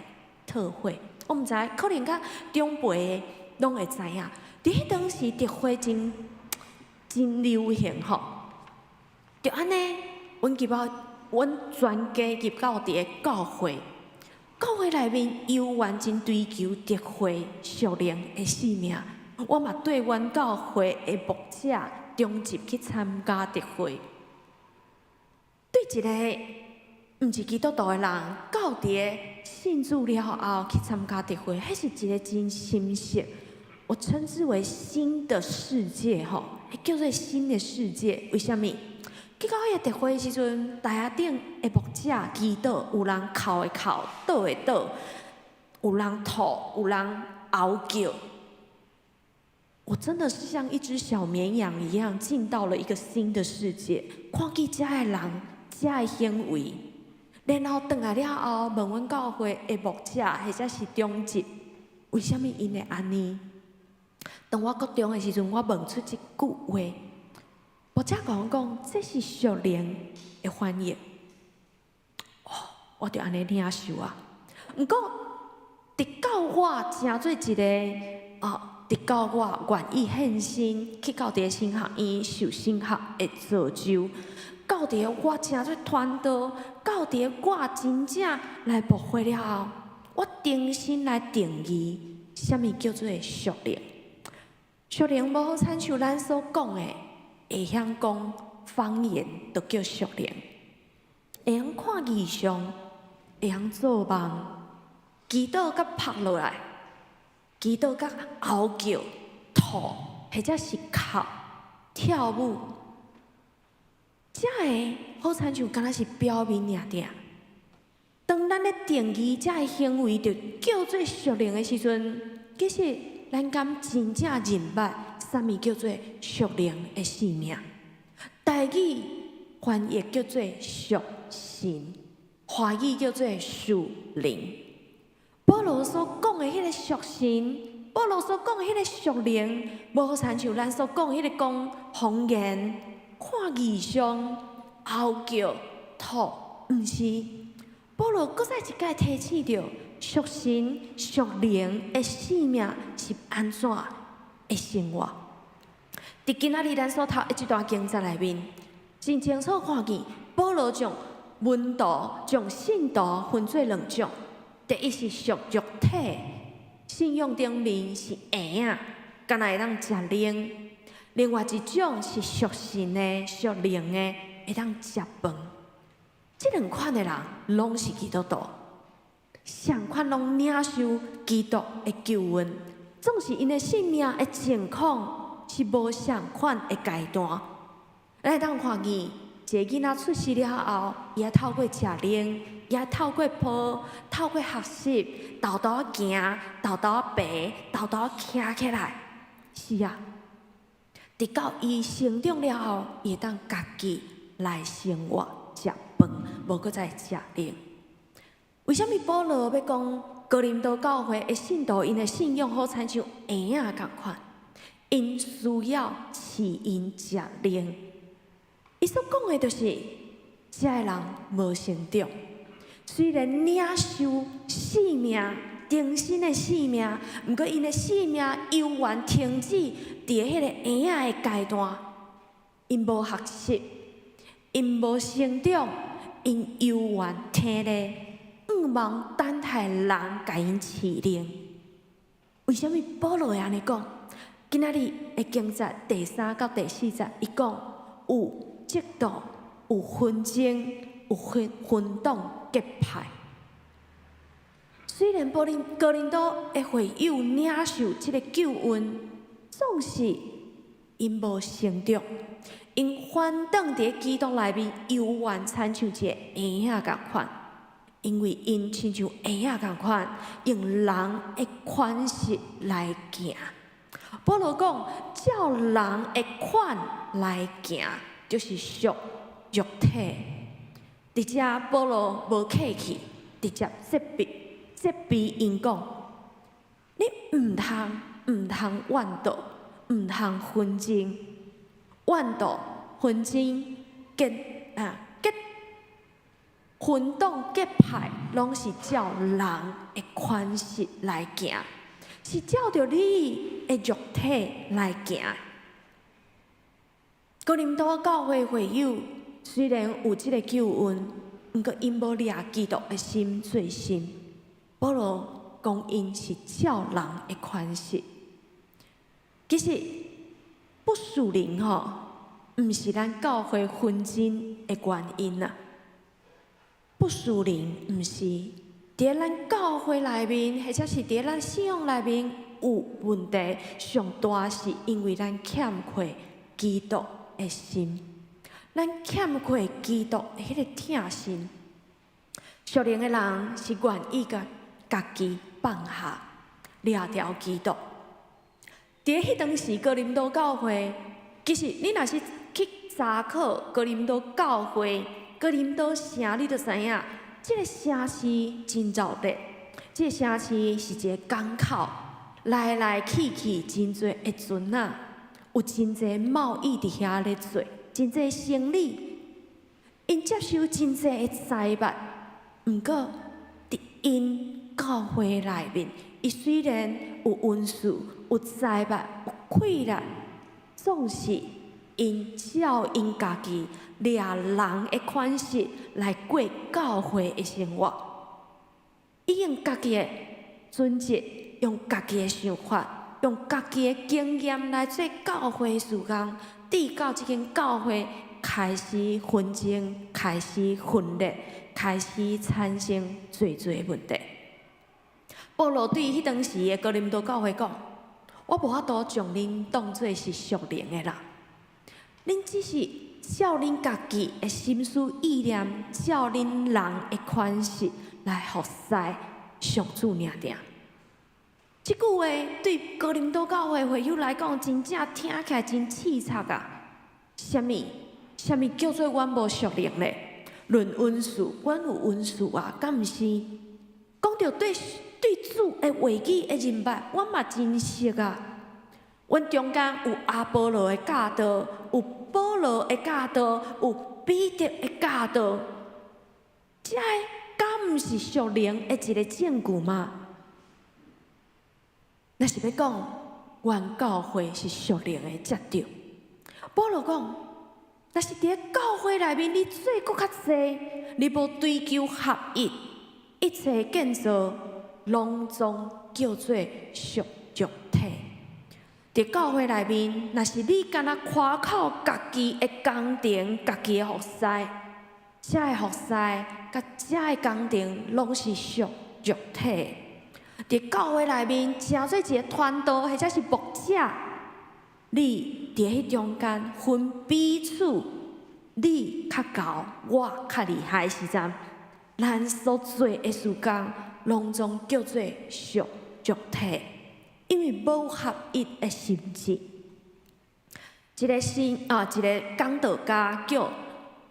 特會，我毋知可能較長輩的攏會知影。佇彼當時特會真真流行吼，就按呢，阮入到阮全家入到佇个教會，教會內面猶原真追求特會屬靈的生命。我嘛綴阮教會的牧者長執去參加特會，對一個毋是基督徒的人，到佇个信主了後去參加特會，彼是一个真新鮮。我稱之為新的世界，吼，叫做新的世界。為啥物？去到彼个特會的時陣，台仔頂的牧者祈禱，有人哭的哭，倒的倒，有人吐，有人嗷叫。我真的是像一隻小綿羊一樣，進到了一個新的世界，看見遮的人，遮的行為，然後轉來了後，問阮教會的牧者或者是長執，為啥物𪜶會按呢？當我國中的時陣，我問出這句話，牧者共我講，這是屬靈的反應。哦，我就按呢領受啊。毋過，直到我成做一个啊，直到我願意獻身去到佇个神學院受神學的造就，到佇个我成做傳道，到佇个我真正來牧會了後，我重新來定義啥物叫做屬靈。屬靈無好親像咱所講的，會曉講方言，就叫屬靈；會曉看異象，會曉做夢，祈禱佮拍落來，祈禱佮嗷叫、吐，或者是哭、跳舞，遮个好親像敢若是表面爾爾。當咱咧定義遮个行為，就叫做屬靈的時陣，其實咱敢真正認捌啥物叫做屬靈的生命？台語翻譯叫做屬神，華語叫做屬靈。保羅所講的彼个屬神，保羅所講的彼個屬靈，無好親像咱所講彼个講方言、看異象、嗷叫、吐，毋是。保羅閣再一擺提醒著屬神、屬靈的生命是按怎的生活。佇今仔日咱所讀的這段經節內面，真清楚看見保羅將門徒、將信徒分做兩種。第一是屬肉體，信仰頂面是嬰仔，敢若會當食奶；另外一種是屬神的、屬靈的，會當食飯。這兩款的人攏是基督徒，相款攏領受基督的救恩，總是𪜶的生命的情況是無相款的階段。咱會當看見一个囡仔出世了後，伊愛透過食奶，伊愛透過抱，透過學習，沓沓仔行，沓沓仔爬，沓沓仔徛起來。是啊，直到伊成長了後，伊會當家己來生活食飯，無閣再食奶。為啥物保羅欲講哥林多教會的信徒，𪜶的信仰好親像嬰仔仝款，𪜶需要飼𪜶食奶。伊所講的就是，遮的人無成長，雖然領受生命、重生的生命，毋過𪜶的生命猶原停止佇彼个嬰仔的階段，𪜶無學習，𪜶無成長，𪜶猶原停咧，向望等待人共𪜶飼奶。為啥物保羅會按呢講？今仔日的經節第三到第四節，伊講有嫉妒，有紛爭，有分黨結派。雖然哥林多的會友領受這个救恩，總是𪜶無成長，𪜶反轉佇基督內面，猶原親像一个嬰仔仝款，因為𪜶親像嬰仔仝款，用人的款式來行。保羅講，照人的款來行，就是屬肉體。佇遮保羅無客氣，直接責備𪜶講：你毋通怨妒，毋通紛爭，怨妒紛爭結分黨結派，攏是照人的款式來行。是照著你的肉體來行。哥林多教會會友雖然有這个救恩，毋過𪜶無掠基督的心做心。保羅講𪜶是照人的款式。其實不屬靈吼，毋是咱教會紛爭的原因啊。不屬靈毋是佇咱教會內面，或者是佇咱信仰內面有問題，上大是因為咱欠缺基督的心，咱欠缺基督的彼個疼心。屬靈的人是願意共家己放下，掠牢基督。佇彼當時哥林多教會，其實你若是去查考哥林多教會、哥林多城，你就知影，這个城市真熱鬧，這个城市是一个港口，來來去去真濟的船仔，有真濟貿易佇遐咧做，真濟生理，𪜶接受真濟的財物，毋過佇𪜶教會內面，伊雖然有恩賜、有財物、有氣力，總是𪜶照𪜶家己掠人的款式來過教會的生活。伊用家己的準則，用家己的想法，用家己的經驗來做教會事工，直到這間教會開始紛爭、開始分裂、開始產生濟濟問題。保羅對彼當時的哥林多教會講：我無法度將恁當做是屬靈的啦，恁只是照恁家己的心思意念，照恁人的款式來服侍上主爾爾。這句話對哥林多教會會友來講，真正聽起來真刺激啊！啥物？啥物叫做阮無屬靈咧？論恩賜，阮有恩賜啊，敢毋是？講著對主的話語的認捌，阮嘛真熟啊！阮中間有亞波羅的教導，有保羅的教導，有彼得的教導，這个敢毋是屬靈的一个證據嗎？若是欲講，阮教會是屬靈的才對。保羅講，若是佇教會內面，你做閣較濟，你無追求合一，一切建造攏總叫做屬肉體。佇教會內面，若是你干焦誇口家己的工程、家己的服侍，這个服侍佮這个工程攏是屬肉體。佇教會內面，成做一个傳道或者是牧者，你佇彼中間分彼此，你較𠢕，我較厲害時陣，咱所做的事工，攏總叫做屬肉體，因為無合一的心志。一个新啊，一个講道家叫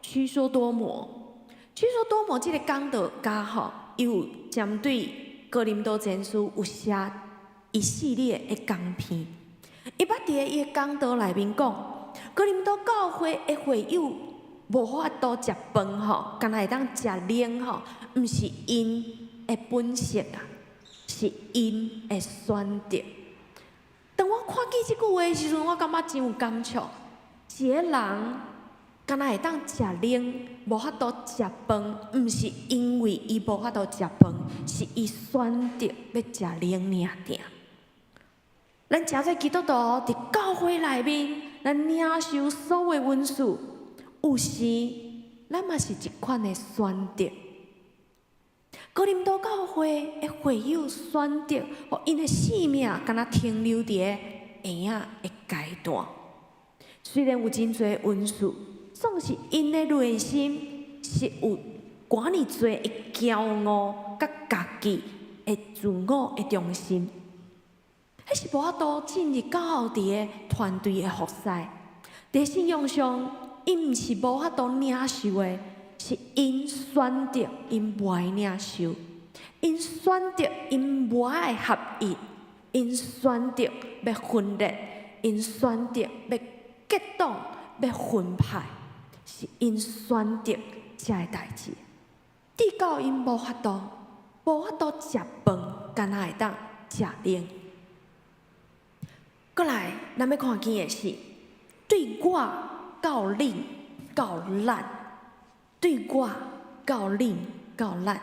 屈說多摩，屈說多摩這个講道家吼，伊有針對哥林多前書有寫一系列的講篇。伊捌佇伊的講道內面講，哥林多教會的會友無法度食飯吼，干焦會當食奶吼，毋是𪜶的本性啊，是𪜶的選擇。當我看見這句話的時陣，我感覺真有感觸。一个人干焦會當食奶，無法度食飯，毋是因為伊無法度食飯，是伊選擇欲食奶爾爾。咱誠濟基督徒佇教會內面，咱領受所有恩賜，有時咱嘛是一款的選擇。哥林多教會的會友選擇，𪜶的性命干焦停留佇个嬰仔的階段。雖然有真濟恩賜，總是𪜶的內心是有偌爾濟的驕傲，佮家己的自我的中心。彼是無法度進入到佇个團隊的服侍。佇信仰上，𪜶毋是無法度領受的，是𪜶選擇𪜶無愛領受，𪜶選擇𪜶無愛合一，𪜶選擇欲分裂，𪜶選擇欲結黨、欲分派，是𪜶選擇這个代誌。直到𪜶無法度，無法度食飯，干焦會當食奶。閣來，咱欲看見的是，對我到恁到咱，對我到恁到咱。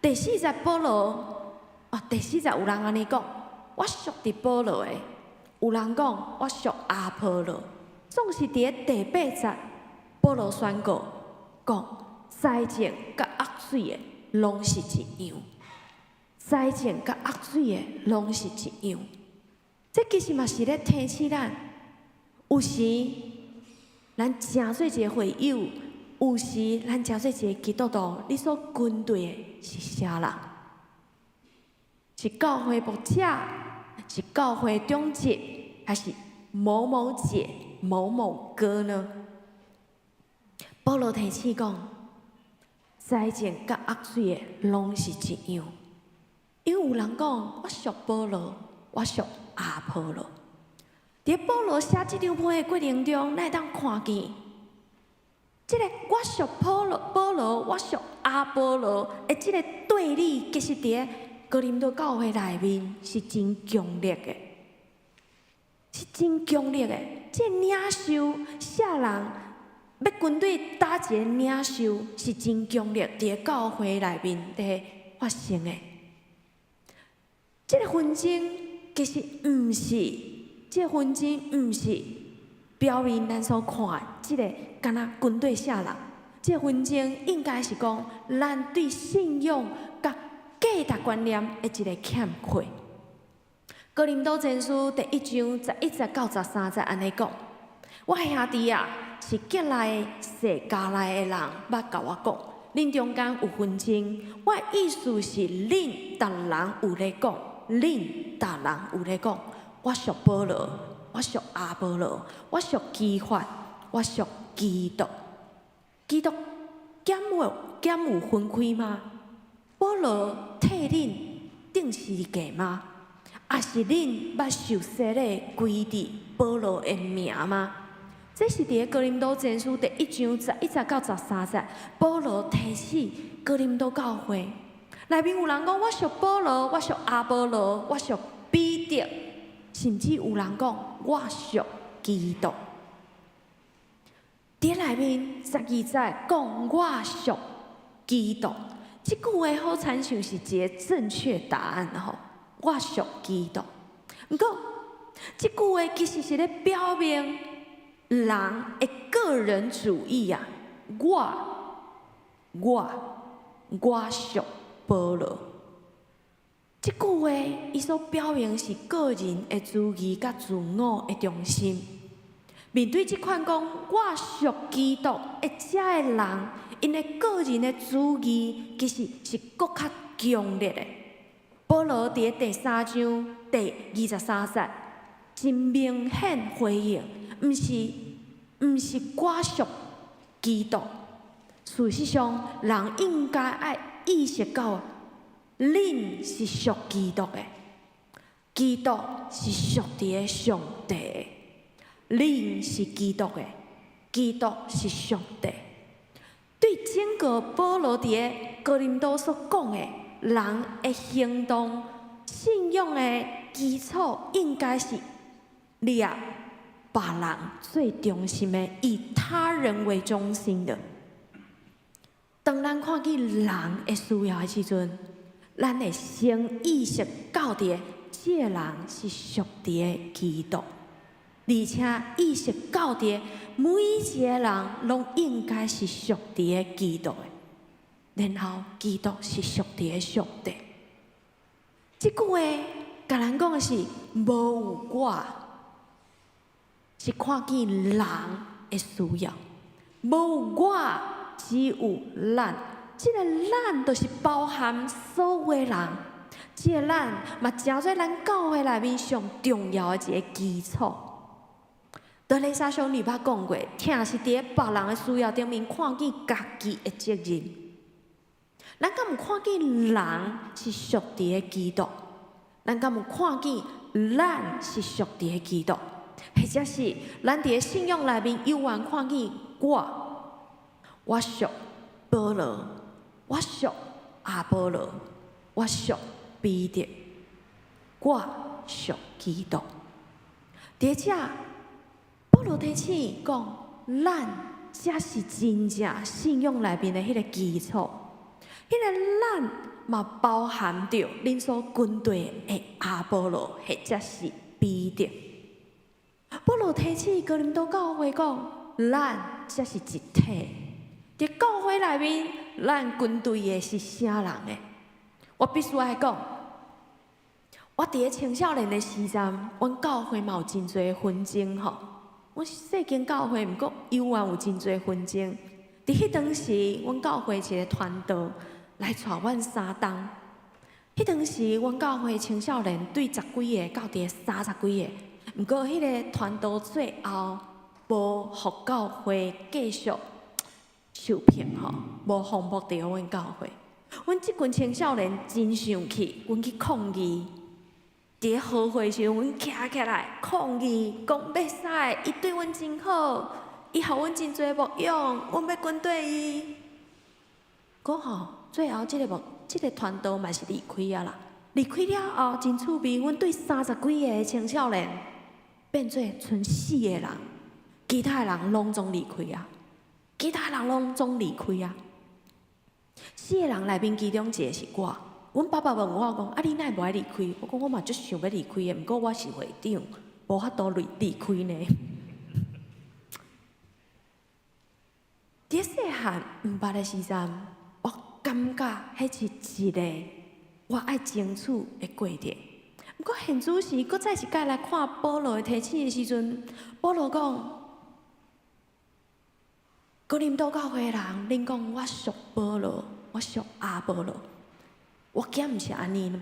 第四節保羅，啊，第四節有人按呢講，我屬佇保羅的；有人講我屬阿波羅。總是佇咧第八節，保羅宣告講，栽種佮壓水的攏是一樣，栽種佮壓水的攏是一樣。這其實嘛是咧提醒咱，有時咱成做一个會友，有時咱成做一个基督徒，你所跟隨的是啥人？是教會牧者，是教會長執，還是某某姐、某某哥呢？保羅提醒講，栽種佮壓水的攏是一樣，因為有人講我屬保羅，我屬阿波羅。佇保羅寫這張批的過程中，咱會當看見，這个我屬保羅，保羅，我屬阿波羅的這个對立，其實佇哥林多教會內面是真強烈的，是真強烈的。這个領袖啥人欲跟隨佗一个領袖，是真強烈，佇教會內面佇發生的。這个紛爭其實毋是，這个紛爭毋是表面咱所看的，這个敢若軍隊啥人。這个紛爭應該是講，咱對信仰佮價值觀念的一个欠缺。哥林多前書第一章11節到13節按呢講：我兄弟啊，是結來細迦來的人，捌共我講，恁中間有紛爭。我的意思是，恁逐人有咧講，恁逐人有咧講，我屬保羅，我屬阿波羅，我屬磯法，我屬基督。基督敢有敢有分開嗎？保羅替恁釘十字架嗎？抑是恁捌受洗禮歸佇保羅的名嗎？這是佇哥林多前書第一章11節到13節，保羅提醒哥林多教會內面有人講我屬保羅，我屬阿波羅，我屬彼得，甚至有人講我屬基督。佇內面12節講我屬基督，這句話好親像是一个正確答案吼。我屬基督，毋過這句話其實是咧表明人的個人主義啊！我、我、我屬保羅。這句話伊所表明是個人的主義佮自我的中心。面對這款講我屬基督的這个人，𪜶的個人的主義其實是閣較強烈的。保羅佇第三章第23節，真明顯回應，毋是毋是我屬基督。事實上，人應該愛意識到，恁是屬基督的，基督是屬佇上帝的，恁是基督的，基督是上帝。對整個保羅佇哥林多所講的，人的行動、信仰的基礎，應該是立別人做中心的，以他人為中心的。當咱看見人的需要的時陣，咱會先意識到佇這个人是屬佇基督，而且意識到佇每一個人攏應該是屬佇基督的。然後基督是屬佇上帝。這句話共咱講的是無有我，是看見人的需要，無有我，只有咱。這个咱就是包含所有人，這个咱嘛成做咱教會內面上重要的一个基礎。德蕾莎修女捌講過，疼是佇別人的需要頂面看見家己的責任。咱敢有看見人是屬佇基督？咱敢有看見咱是屬佇基督？或者是咱佇信仰內面猶原看見我，我屬保羅，我屬阿波羅，我屬彼得，我屬基督。佇遮，保羅提醒講，咱才是真正信仰內面的彼個基礎。彼個咱嘛包含著恁所跟隨的亞波羅或者是彼得。保羅提醒哥林多教會講，咱才是一體。佇教會內面，咱跟隨的是啥人的？我必須愛講，我佇咧青少年的時陣，阮教會嘛有真濟紛爭吼。阮細間教會，毋過猶原有真濟紛爭。佇彼當時，阮教會一个傳道來帶阮三冬。彼當時，阮教會青少年對十幾个到佇三十幾个，毋過彼個傳道最後無予教會繼續受聘吼，無封牧佇阮教會。阮這群青少年真生氣，阮去抗議。佇咧和會時，阮徛起來抗議，講袂使，伊對阮真好，伊予阮真濟牧養，阮欲跟隨伊。閣吼，最後這个牧，這个傳道嘛是離開啊啦。離開了後，真趣味，阮對三十幾个青少年變做賰四个人，其他的人攏總離開啊，其他人攏總離開啊。四个人內面，其中一个是我。阮爸爸問我講：啊，你哪會無愛離開？我講我嘛足想欲離開的，毋過我是會長，無法度離離開呢。佇細漢毋捌的時陣，我感覺彼是一個我愛爭取的過程。毋過現此時，閣再一擺來看保羅的提醒的時陣，保羅講：哥林多教會的人，恁講我屬保羅，我屬亞波羅。我敢毋是按呢呢？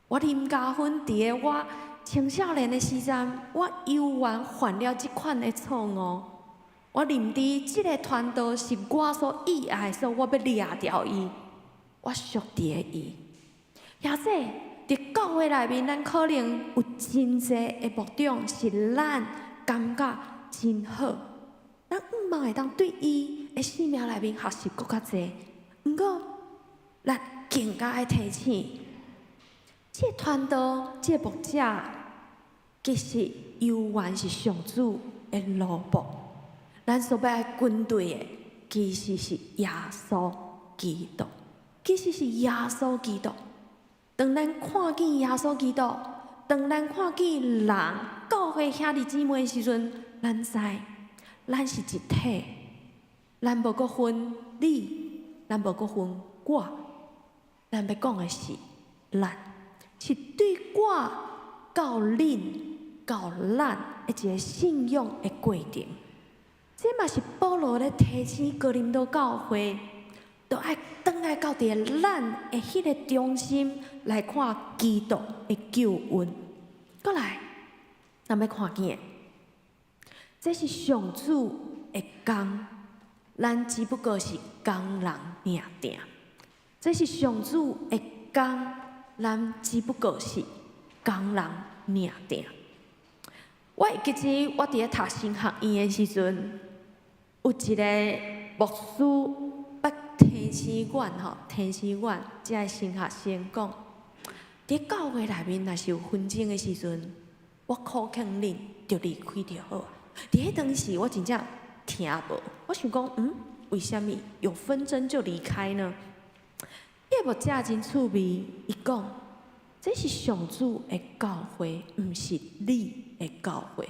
我林家芬佇咧我青少年的時陣，我猶原犯了這款的錯誤。我認知這个傳道是我所意愛，所以我欲掠掉伊。我屬佇咧伊。或者佇教會內面，咱可能有真濟的牧長是咱感覺真好，咱向望會當對伊的生命內面學習閣較濟。毋過，咱更加愛提醒，這个傳道、這个牧者，其實猶原是上主的奴僕。咱所欲愛跟隨的，其實是耶穌基督，其實是耶穌基督。當咱看見耶穌基督，當咱看見人教會兄弟姊妹的時陣，咱知咱是一體，咱無閣分你，咱無閣分我。咱欲講的是，咱是對我到恁到咱的一个信仰的過程。這嘛是保羅咧提醒哥林多教會，都愛轉來到佇咱的彼个中心來看基督的救恩。閣來，咱欲看見，這是上主的工，咱只不過是工人爾爾。這是上主的工，咱只不過是工人爾爾。我會記得我佇咧讀神學院的時陣，有一个牧師捌提醒阮吼，提醒阮這个新學生講，佇教會內面若是有紛爭的時陣，我苦勸恁就離開就好。佇彼當時我真正聽無，我想講，為啥物有紛爭就離開呢？彼个牧者真趣味，伊講，這是上主的教會，毋是你的教會。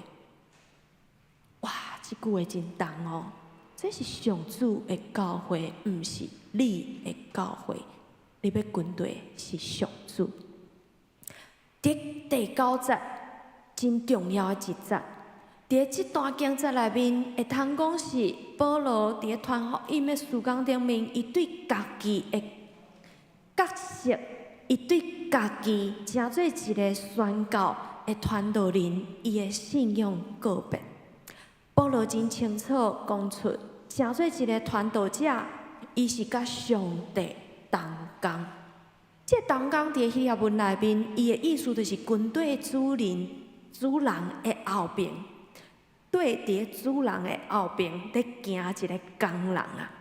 哇，這句話真重哦！這是上主的教會，毋是你的教會。你欲跟隨的是上主。佇第九節，真重要的一節。佇這段經節內面，會通講是保羅佇咧傳福音的事工頂面，伊對家己的角色，伊對家己成做一个宣教的傳道人，伊的信仰告別。保羅真清楚講出，成做一个傳道者，伊是佮上帝同工。這個同工佇希臘文內面，伊的意思就是跟綴主人、主人的後爿，綴佇主人的後爿咧行一个工人啊。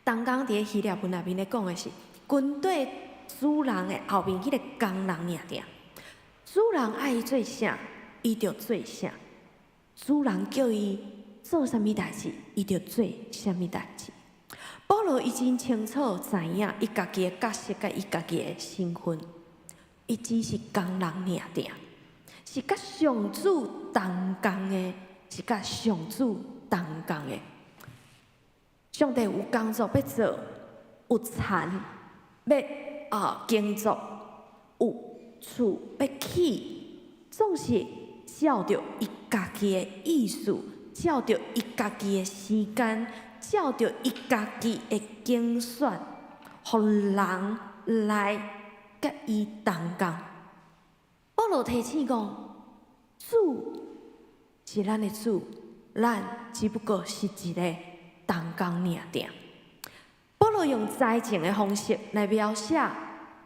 同工佇希臘文內面咧講的是，跟綴主人的後面彼个工人爾爾。主人愛伊做啥，伊就做啥；主人叫伊做啥物代誌，伊就做啥物代誌。保羅伊真清楚知影伊家己的角色佮伊家己的身份，伊只是工人爾爾，是佮上主同工的，是佮上主同工的。上帝有工作欲做，有田欲耕作，有厝欲起，總是照著伊家己的意思，照著伊家己的時間，照著伊家己的揀選，予人來佮伊同工。保羅提醒講，主是咱的主，咱只不過是一个同工爾爾。保羅用栽種的方式來描寫，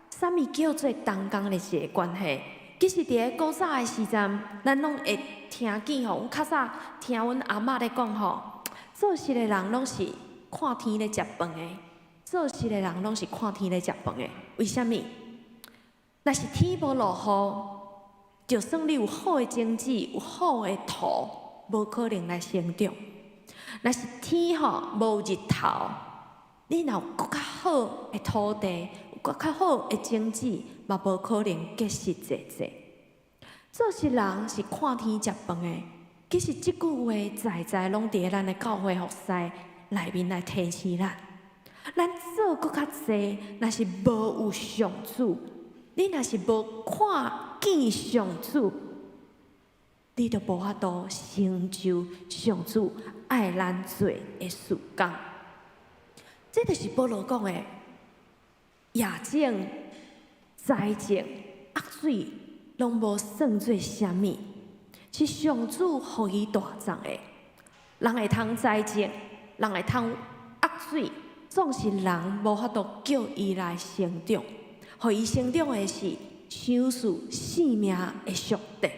啥物叫做同工的一个關係。其實佇咧古早的時陣，咱攏會聽見吼，阮較早聽阮阿嬤咧講吼，做事的人攏是看天咧食飯的，做事的人攏是看天咧食飯的。為啥物？若是天無落雨，就算你有好的種子，有好的土，無可能來成長。若是天吼無日頭，你若有閣較好的土地，有閣較好的種子，嘛無可能結實濟濟。做事人是看天食飯的，其實這句話在在攏佇咱的教會服侍內面來提醒咱。咱做閣較濟，若是無有上主，你若是無看見上主，你就無法度成就上主愛咱做的事工。這就是保羅講的，野種、栽種、壓水，攏無算做啥物，是上主予伊大摠的。人會通栽種，人會通壓水，總是人無法度叫伊來成長。予伊成長的是賞賜性命的上帝。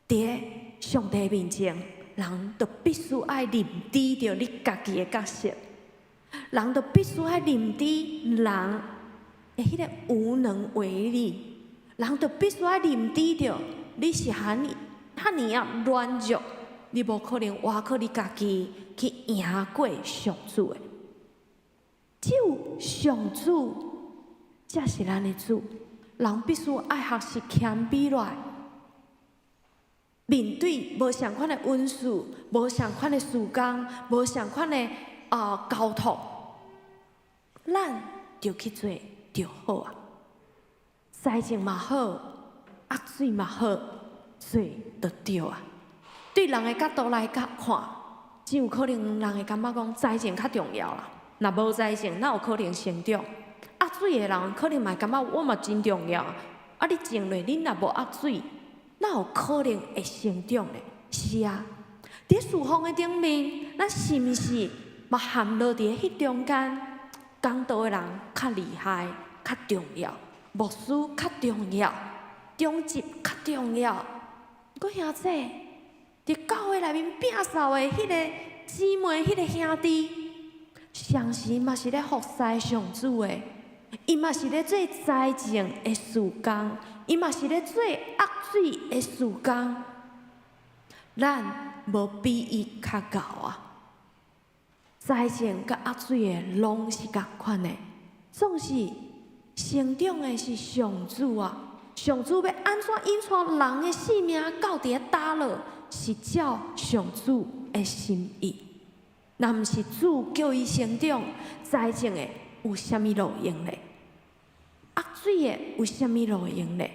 佇上帝面前，人就必須愛認知著你家己的角色，人就必須愛認知人的彼个無能為力，人就必須愛認知著你是遐爾遐爾仔軟弱，你無可能倚靠你家己去贏過上主的。只有上主才是咱的主，人必須愛學習謙卑落來。面對無仝款的恩賜、無仝款的事工、無仝款的交託，咱就去做就好啊。栽種嘛好，壓水嘛好，做就對啊。對人的角度來看，真有可能人會感覺講栽種較重要啦。若無栽種，哪有可能成長？壓水的人可能嘛會感覺我嘛真重要。啊，你種落，你若無壓水，哪有可能會成長呢？是啊，佇事奉的頂面，咱是毋是嘛陷落佇彼中間？講道的人較厲害、較重要，牧師較重要，長執較重要。閣兄姊，佇教會內面摒掃的彼个姊妹、彼个兄弟，相時嘛是咧服侍上主的，伊嘛是咧做栽種的事工，伊嘛是咧做壓水的事工，咱無比伊較𠢕啊！栽種佮壓水的攏是仝款的，總是成長的是上主啊！上主欲按怎引帶人的性命到佇咧佗落，是照上主的心意。若毋是主叫伊成長，栽種的有啥物路用咧？壓水的有啥物路用咧？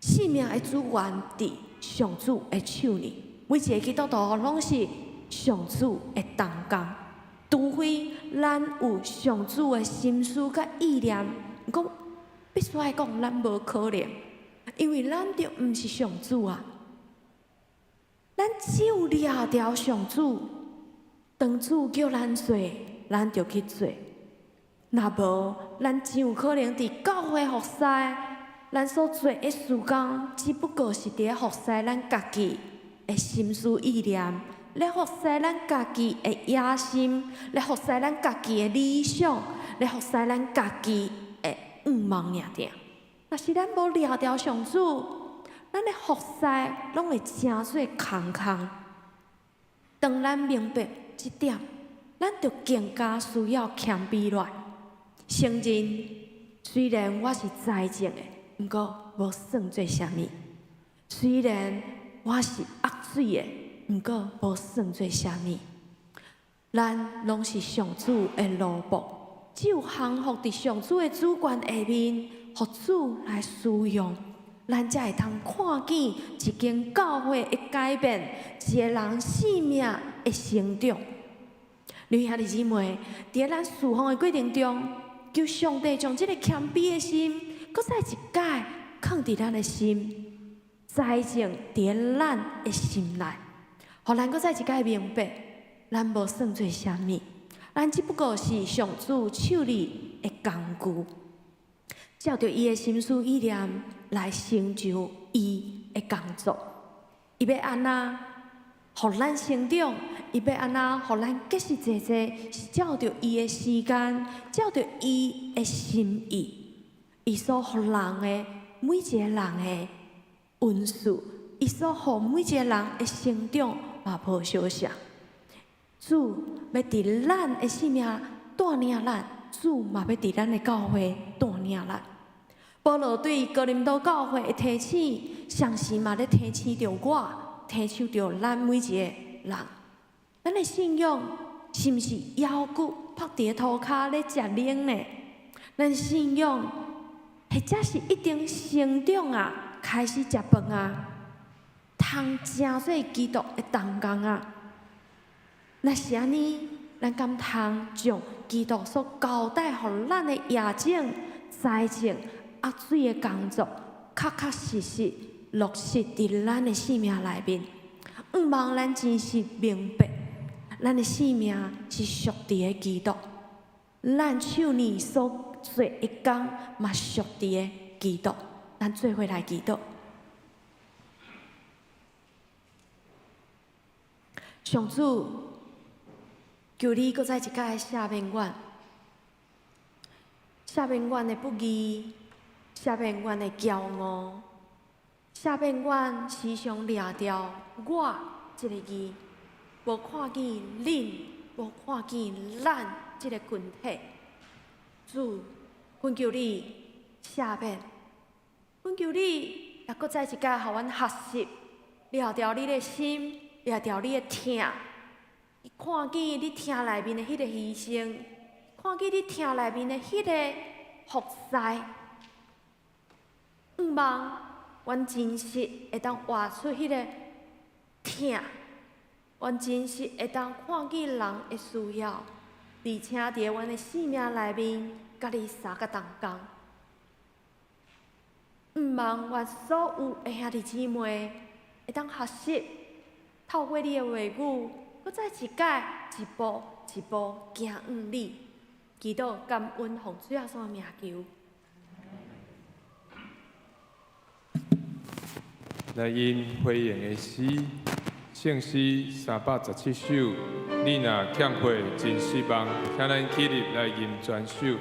性命的主權佇上主的手裡，每一个基督徒攏是上主的同工，除非咱有上主的心思佮意念，講必須愛講咱無可能，因為咱就毋是上主啊。咱只有掠牢上主，當主叫咱做，咱就去做。若無，咱真有可能佇教會服侍，咱所做的事工，只不過是佇咧服侍咱家己的心思意念，咧服侍咱家己的野心，咧服侍咱家己的理想，咧服侍咱家己的願望爾爾。若是咱無掠牢上主，咱的服侍攏會成做空空。當咱明白這點，咱就更加需要謙卑落來，承認雖然我是栽種的，毋過無算做啥物；雖然我是壓水的，毋過無算做啥物。咱攏是上主的奴僕，只有降服佇上主的主權下面，予主來使用，咱才會通看見一間教會的改變，一个人生命的成長。弟兄姊妹，佇咱侍奉的過程中，求上帝將這个謙卑的心，閣再一擺囥佇咱的心，栽種佇咱的心內，予咱閣再一擺明白，咱無算做啥物，咱只不過是上主手裡的工具，照著伊的心思意念來成就伊的工作。伊欲按怎予咱成長，伊欲按怎予咱結實濟濟，是照著伊的時間，照著伊的心意，伊所予人的每一個人的恩賜，伊所予每一個人的成長嘛無相像。主欲佇咱的生命帶領咱，主嘛欲佇咱的教會帶領咱。保羅對哥林多教會的提醒，相信嘛咧提醒著我，提醒著咱每一個人。咱的信仰是毋是腰骨趴佇塗跤咧食奶呢？咱信仰或者是已經成長啊，開始食飯啊，通成做基督的同工啊？若是按呢，咱敢通將基督所交代予咱的夜種、栽種、壓水的工作，確確實實落實佇咱的生命內面。向望咱真實明白，咱的生命是屬佇个基督，咱手裡所做的工嘛屬佇個基督。咱做伙來祈禱。上主，求你閣再一擺赦免阮，赦免阮的不義，赦免阮的驕傲，赦免阮時常掠著我這个字，無看見恁，無看見咱這个群體。主，懇求你赦免，懇求你也閣再一擺予阮學習，掠著你的心，掠著你的疼。看見你疼內面的彼个犧牲，看見你疼內面的彼个服侍，向望阮真實會當活出彼个疼，阮真實會當看見人的需要，而且佇阮的生命內面，佮你相佮同工。向望阮所有的兄弟姊妹會當學習，透過你的話語，閣再一擺一步一步行向你。祈禱感恩奉主耶穌的名求。來吟回應的詩，聖詩317首。你若欠缺真失望，請咱起立來吟全首。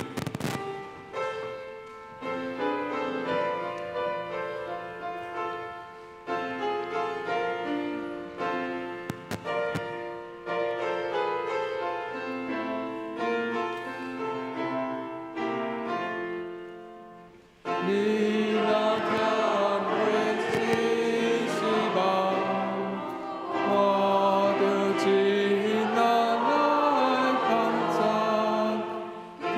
你若欠缺真失望，我著盡力來幫助，求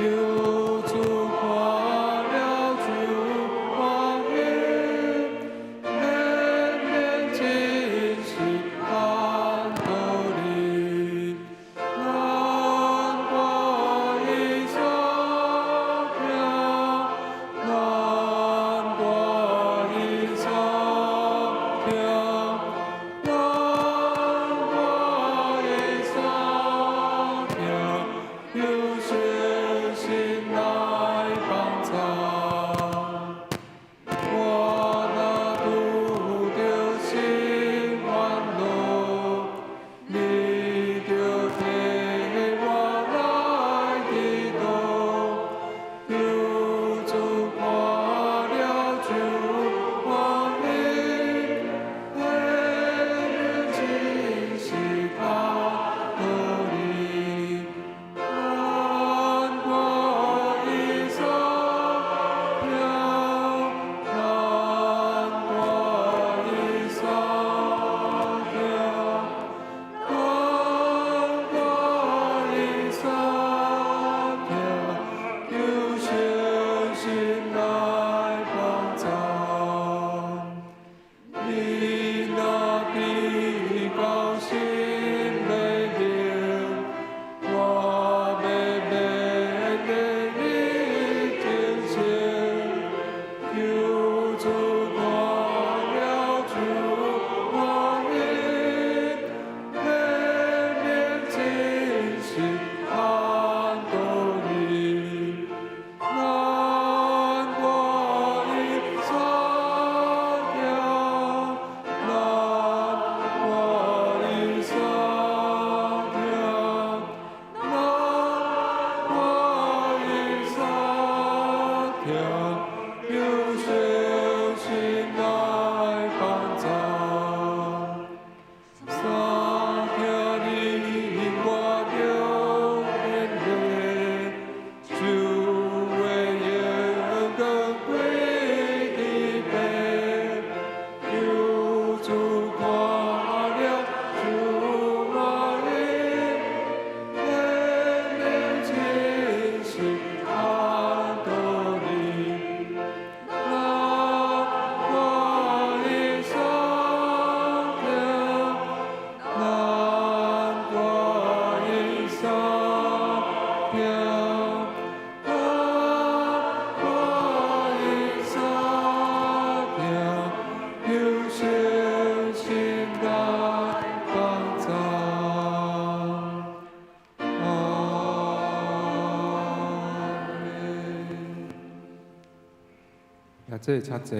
這請坐。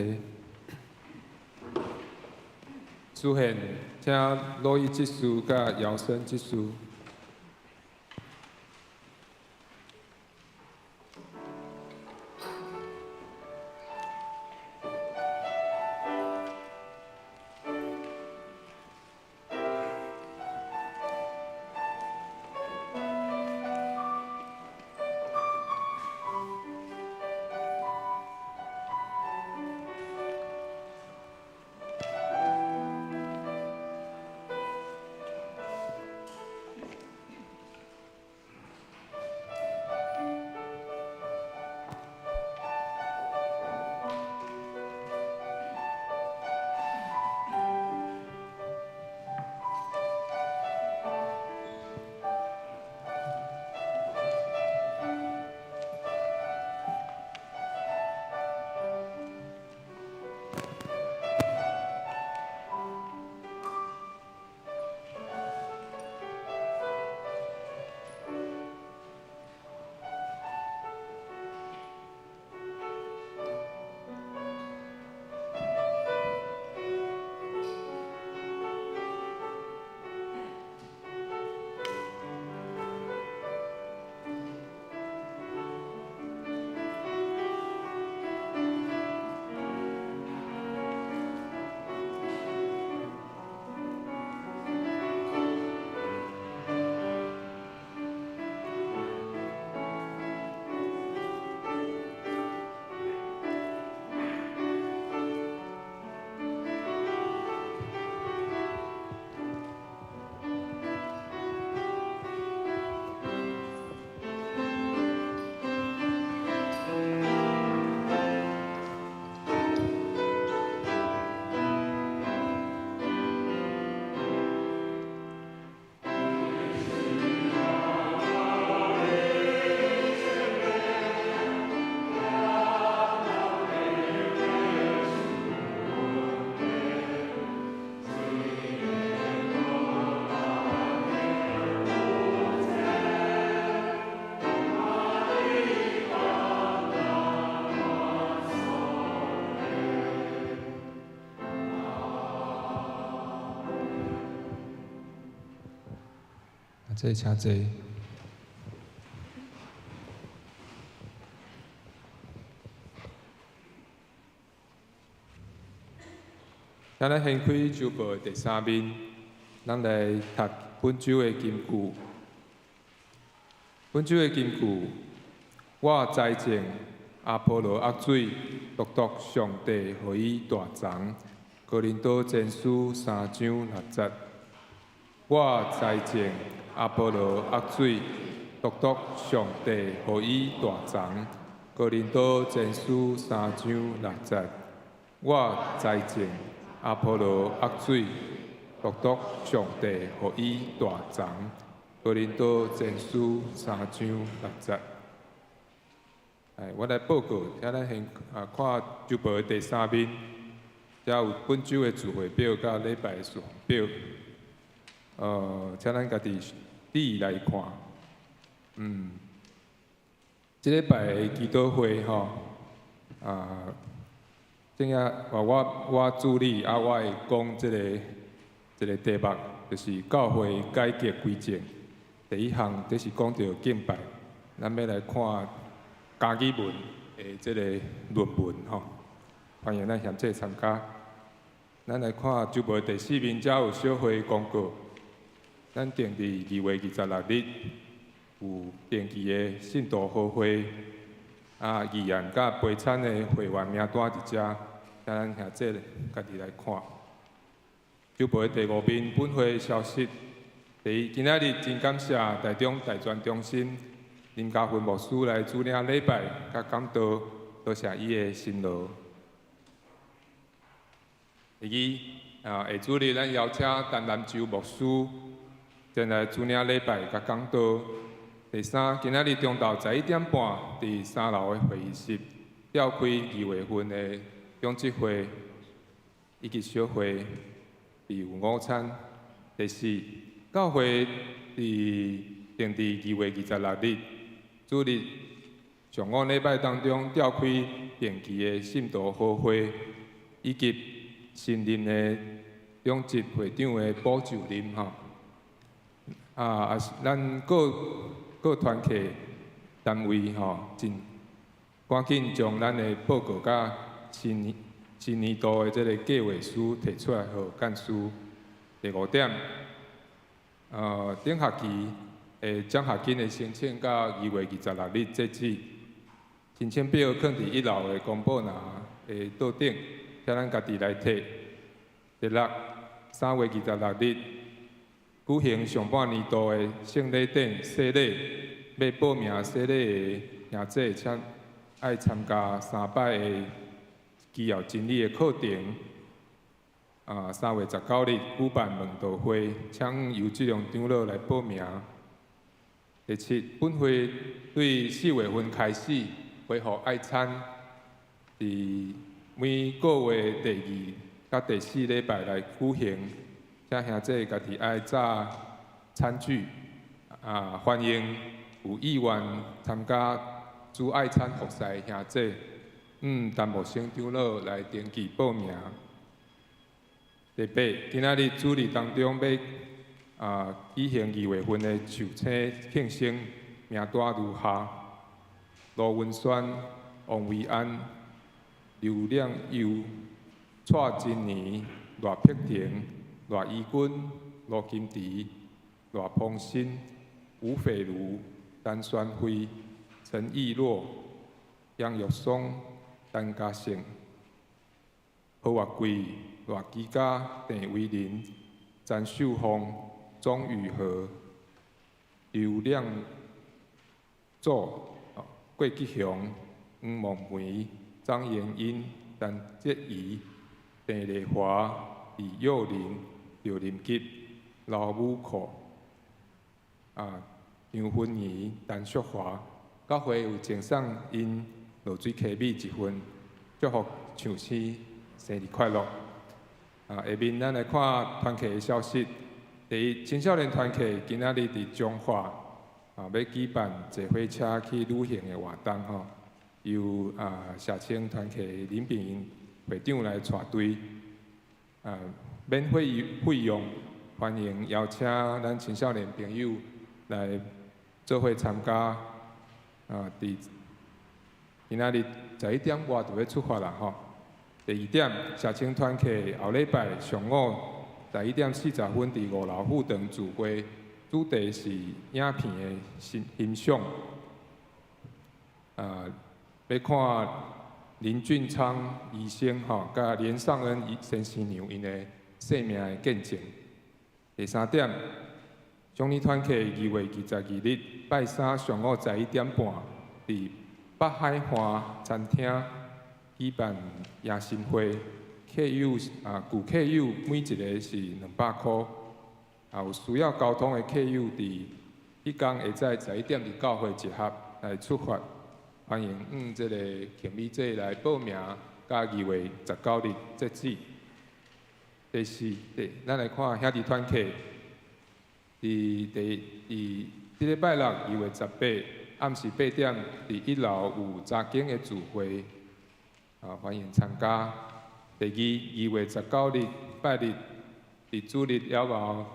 主獻，請羅伊執事佮姚生執事。這請坐。請咱掀開週報的第三面，咱來讀本週的金句。本週的金句，我栽種，阿波羅壓水，獨獨上帝予伊大長。哥林多前書三章六節。我栽種，阿波羅壓水，獨獨上帝予伊大長。哥林多前書三章六節。我栽種，阿波羅壓水，獨獨上帝予伊大長。哥林多前書三章六節。哎，我來報告，請咱先啊看週報的第三面，遮有本週的聚會表佮禮拜的事奉表。請咱家己字來看。這禮拜的祈禱會吼，啊，正啊，我主理啊，我會講這個題目，就是教會改革規程。第一項，這是講到敬拜，咱欲來看加爾文的這個論文吼，歡迎咱賢者參加。咱來看週報第四面，遮有小會公告。咱定佇2月26日有定期的信徒好會，啊，議案佮陪餐的會員名單佇遮，請咱兄弟家己來看。週報的第五面，本會消息。第一，今仔日真感謝台中大專中心林家芬牧師來主領禮拜佮講道，多謝伊的辛勞。第二，啊，下主日咱邀請陳南洲牧師前來主領禮拜佮講道。第三，今仔日中晝11點半，佇三樓的會議室召開二月份的長執會以及小會，備有午餐。第四，教會佇定佇2月26日主日上午禮拜當中召開定期的信徒好會，以及新任的長執會長的補就任吼。啊，也是咱各各團契單位吼，真趕緊將咱的報告佮新新年度的這個計劃書提出來，予幹事。第五點，頂學期的獎學金的申請到2月26日截止，申請表囥佇一樓的公布欄的桌頂，請咱家己來提。第六，3月26日舉行上半年度的聖禮典洗禮，欲報名洗禮的兄姊，請愛參加三擺的基要真理的課程。3月19日舉辦問道會，請由這兩長老來報名。第七，本會對4月份開始恢復愛餐，佇每個月第二佮第四禮拜來舉行，請兄姊家己愛紮餐具。歡迎有意願參加煮愛餐服侍的兄姊，陳牧生長老來登記報名。第八，今仔日主日當中欲舉行2月份的壽星慶生名單如下：盧文宣、王維安、劉亮佑、蔡真年、賴碧婷、賴怡君、羅金池、賴鵬新、吳斐如、陳宣輝、陳義洛、楊玉松、陳嘉勝、何岳貴、賴基嘉、鄭維林、陳秀鳳、鍾宇和、劉亮祖、郭吉雄、黃夢梅、張妍英、陳哲儀、鄭麗華、李幼玲、劉林吉、劉武可、楊芬儀、陳淑華。教會有贈送𪜶露水溪米一份，祝福壽星生日快樂。下面咱來看團契的消息。第一，青少年團契今仔日佇彰化欲舉辦坐火車去旅行的活動吼，由社青團契林炳英會長來帶隊。免費費用，歡迎邀請咱青少年朋友來做伙參加。佇今仔日11點外就欲出發啦吼。第二點，社青團契後禮拜上午11點40分佇五樓副堂聚會，主題是影片的欣欣賞。欲看林俊昌醫生吼，佮連尚恩先生娘𪜶的生命的見證。第三點，少年團契2月22日拜三上午11點半，佇北海岸餐廳舉辦迎新會，客友舊客友每一个是200箍，有需要交通的客友佇彼工下早11點佇教會集合來出發，歡迎這个慶美姐來報名，佮2月19日截止。第四，咱來看兄弟團契，佇第佇這禮拜六2月18暗時8點，佇一樓有查經的聚會。歡迎參加。第二，2月19日拜日，佇主日了後，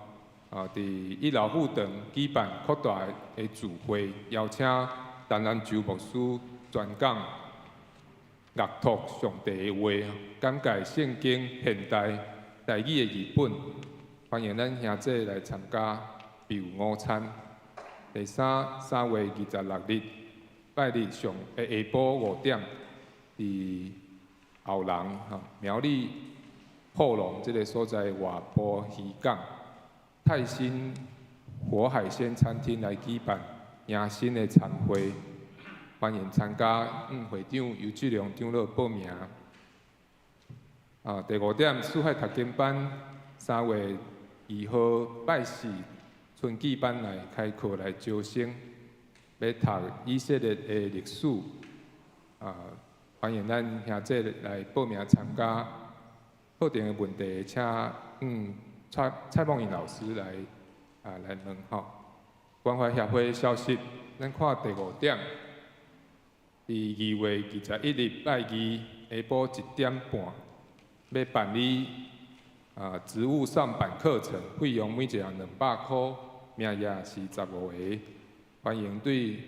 佇一樓副堂舉辦擴大的聚會，邀請陳南洲牧師專講閱讀上帝的話，講解聖經現代台語的譯本，歡迎咱兄姊來參加，備有午餐。第三，3月26日拜日上下晡5點，佇後龍吼苗栗後龍這个所在外埔漁港泰興活海鮮餐廳來舉辦迎新的餐會，歡迎參加。會長尤志良長老報名。第五點，四海讀經班3月2號拜四春季班來開課來招生，欲讀以色列的歷史。歡迎咱兄姊來報名參加。課程的問題，請蔡蔡夢穎老師來問吼。關懷協會消息，咱看第五點。佇2月21日拜二下晡1點半，欲辦理植物上板課程，費用每一人200箍，名額是15個，歡迎對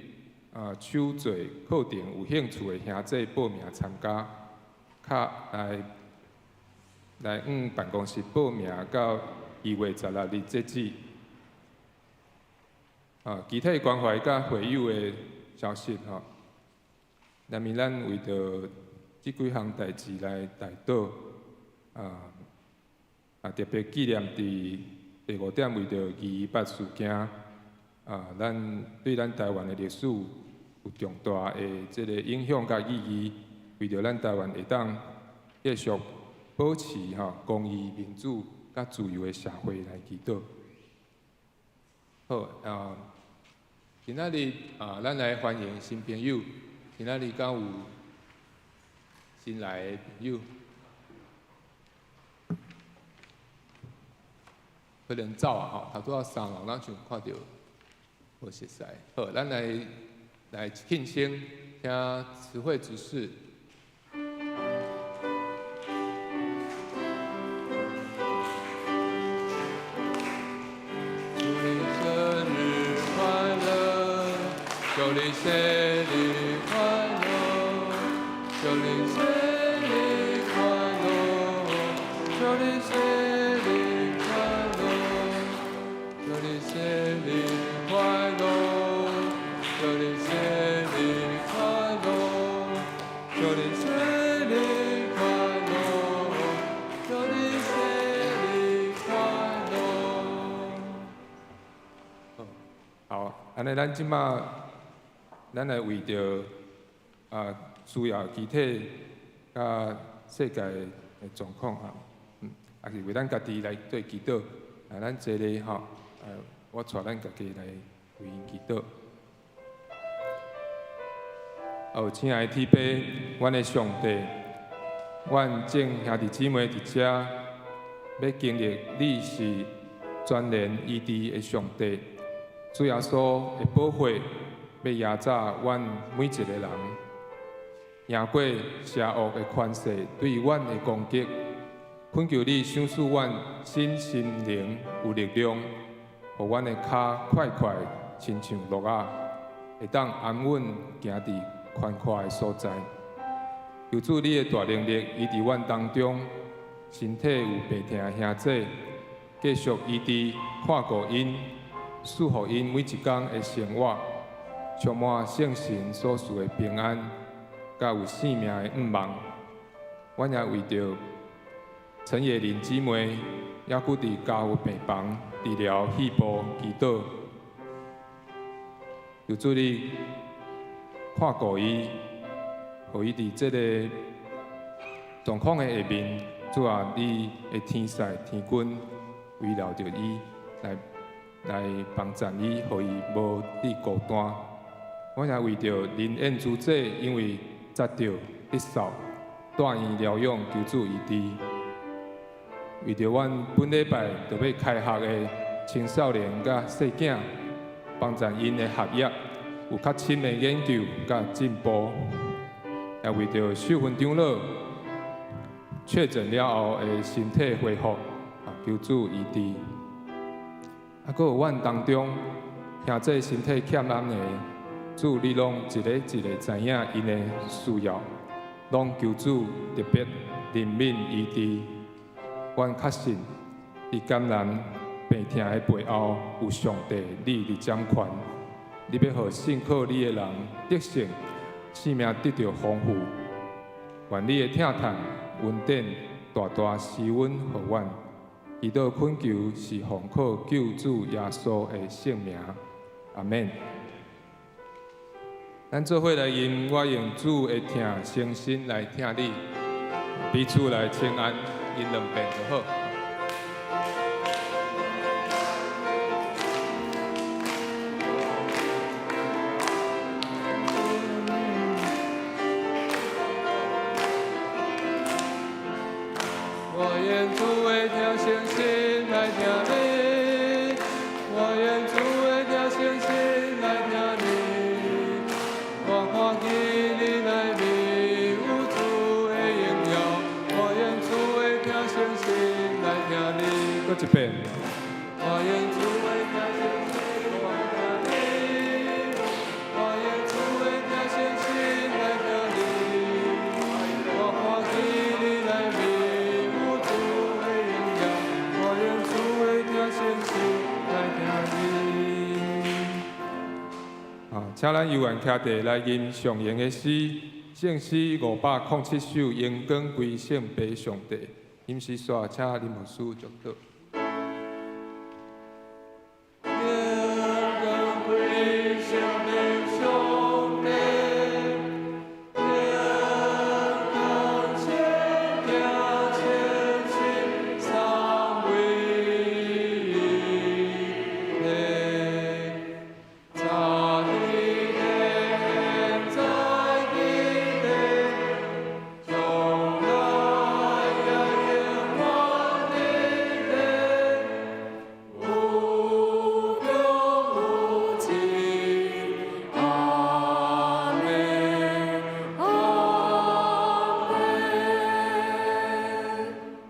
手作課程有興趣的兄弟報名參加，較來來往辦公室報名到2月16日截止。其他關懷佮會友的消息吼，那麼咱為著這幾項代誌來代禱，特別紀念佇第五點為著218事件，咱對咱台灣的歷史有重大的這个影響佮意義，為著咱台灣會當繼續保持吼公義、民主佮自由的社會來祈禱。好啊，今仔日啊，咱來歡迎新朋友。今仔日敢有新來的朋友？可能走啊吼，頭拄仔三樓咱像看著無熟似。好，咱來來慶生，聽詞彙執事。祝你生日快樂，祝你生日快樂，祝你生日快樂，祝你生日快樂，祝你生日快樂，祝你生日快樂，祝你生日快樂，祝你生日快樂。好，按呢，咱這馬，咱來為著需要肢體佮世界的狀況啊，也是為咱家己來做祈禱。啊，咱坐咧吼，我帶咱家己來為𪜶祈禱。哦，親愛的天父，阮的上帝，阮眾兄弟姊妹佇遮，欲經歷你是全能醫治的上帝，主耶穌的寶血欲壓榨阮每一个人，贏過邪惡的權勢對阮的攻擊，懇求你賞賜阮身心靈有力量，予阮的跤快快親像鹿仔，會當安穩行佇寬闊的所在。求主你的大能力醫治阮當中身體有病痛的兄弟，繼續醫治看顧𪜶，賜予𪜶每一工的生活，充滿聖神所賜的平安，佮有性命的向望。阮也為著陳葉玲姊妹，猶閣佇加護病房治療肺部祈禱，求主你看顧伊，予伊佇這個狀況的下面，主啊，你的天使天軍圍繞著伊，來來幫助伊，予伊無致孤單。阮也為著林燕珠姐，因為扎著得掃，住院療養，求主醫治。為著阮本禮拜就欲開學的青少年佮細囝，幫助𪜶的學業有較深的研究佮進步。也為著秀芬長老確診了後的身體恢復，求主醫治。啊，閣有阮當中兄弟身體欠安的，主你攏一个一个知影𪜶的需要，攏求主特別憐憫醫治。阮確信，佇艱難病痛的背後，有上帝你佇掌權。你欲予信靠你的人得勝，生命得著豐富。願你的疼痛、恩典大大施阮予阮。祈禱懇求是奉靠救主耶穌的聖名，阿們。咱做伙來吟，我用主的疼誠心來疼你，彼此來請安，吟兩遍就好。我用主的疼誠心來疼你，我用主的疼誠心來疼你，我看見你。聽你。閣一遍。我願主的疼惜來聽你，我願主的疼惜心來聽你。我歡喜你內面有主的榮耀，我願主的疼惜心來聽你。啊，請咱猶原徛地來吟上弦的詩，聖詩507首，榮光歸聖父上帝。吟詩煞，請林牧師祝禱。榮光歸聖父上帝，榮光聖疼聖神三位一體，早佇地，現在佇地，將來也永遠佇地。無窮無盡，阿們，阿們。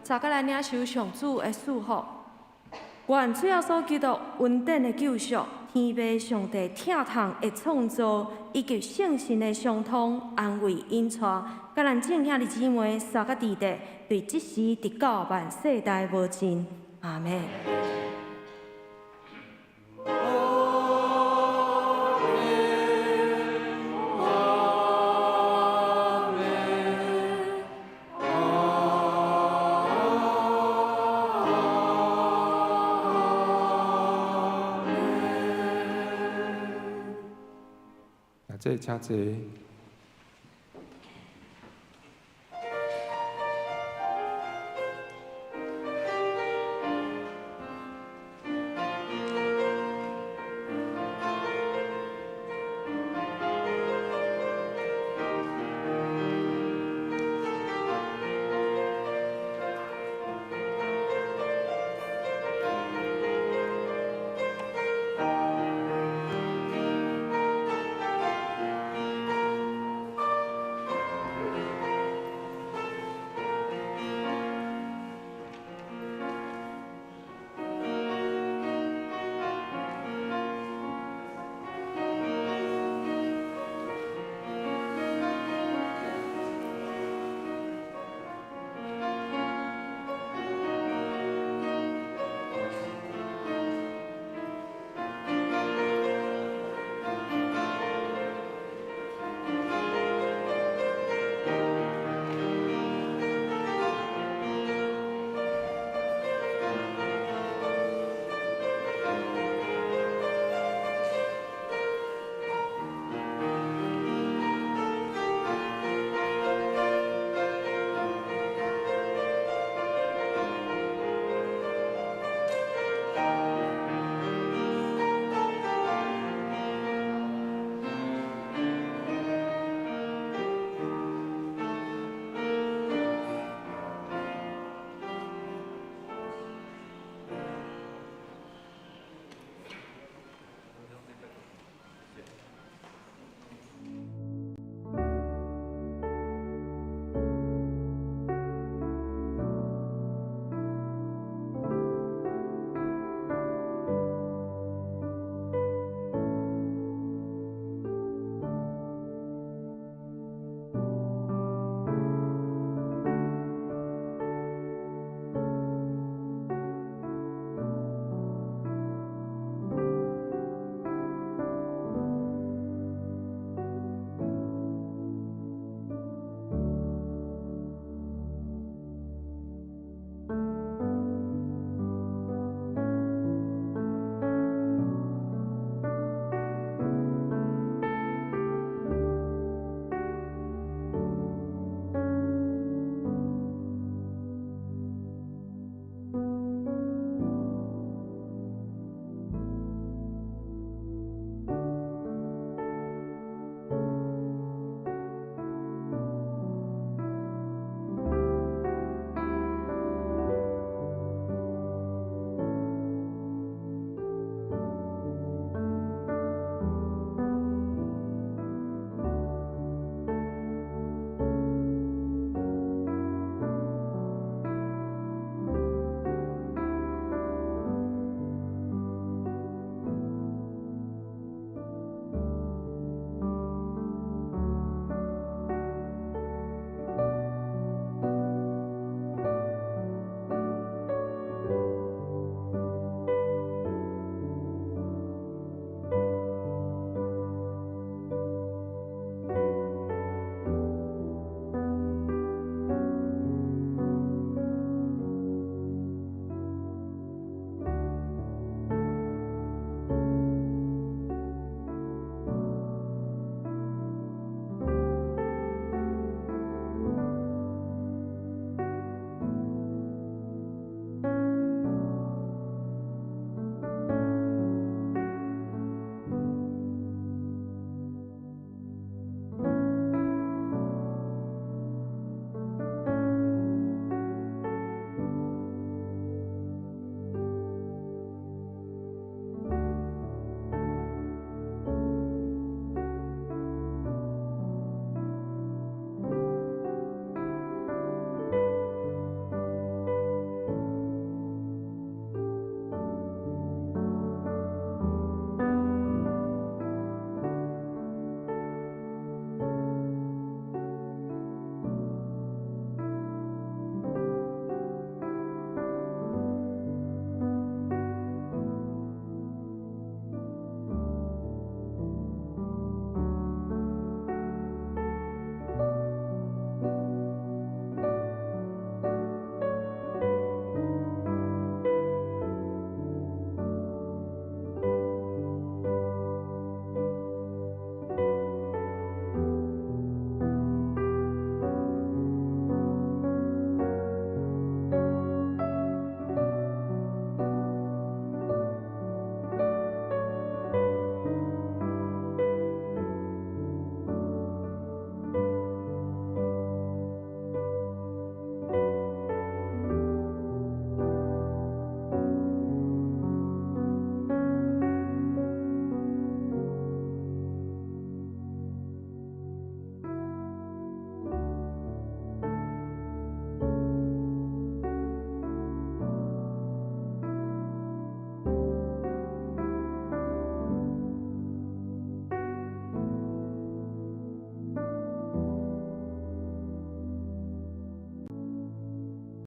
大家來領受上主的祝福。願主耶穌基督恩典的救贖，天父上帝疼痛的創造，以及聖神的相通、安慰、引帶，佮咱眾兄弟姊妹三個弟弟，對這時直到萬世代無盡。阿們。阿們，阿們，阿們。啊，這請坐。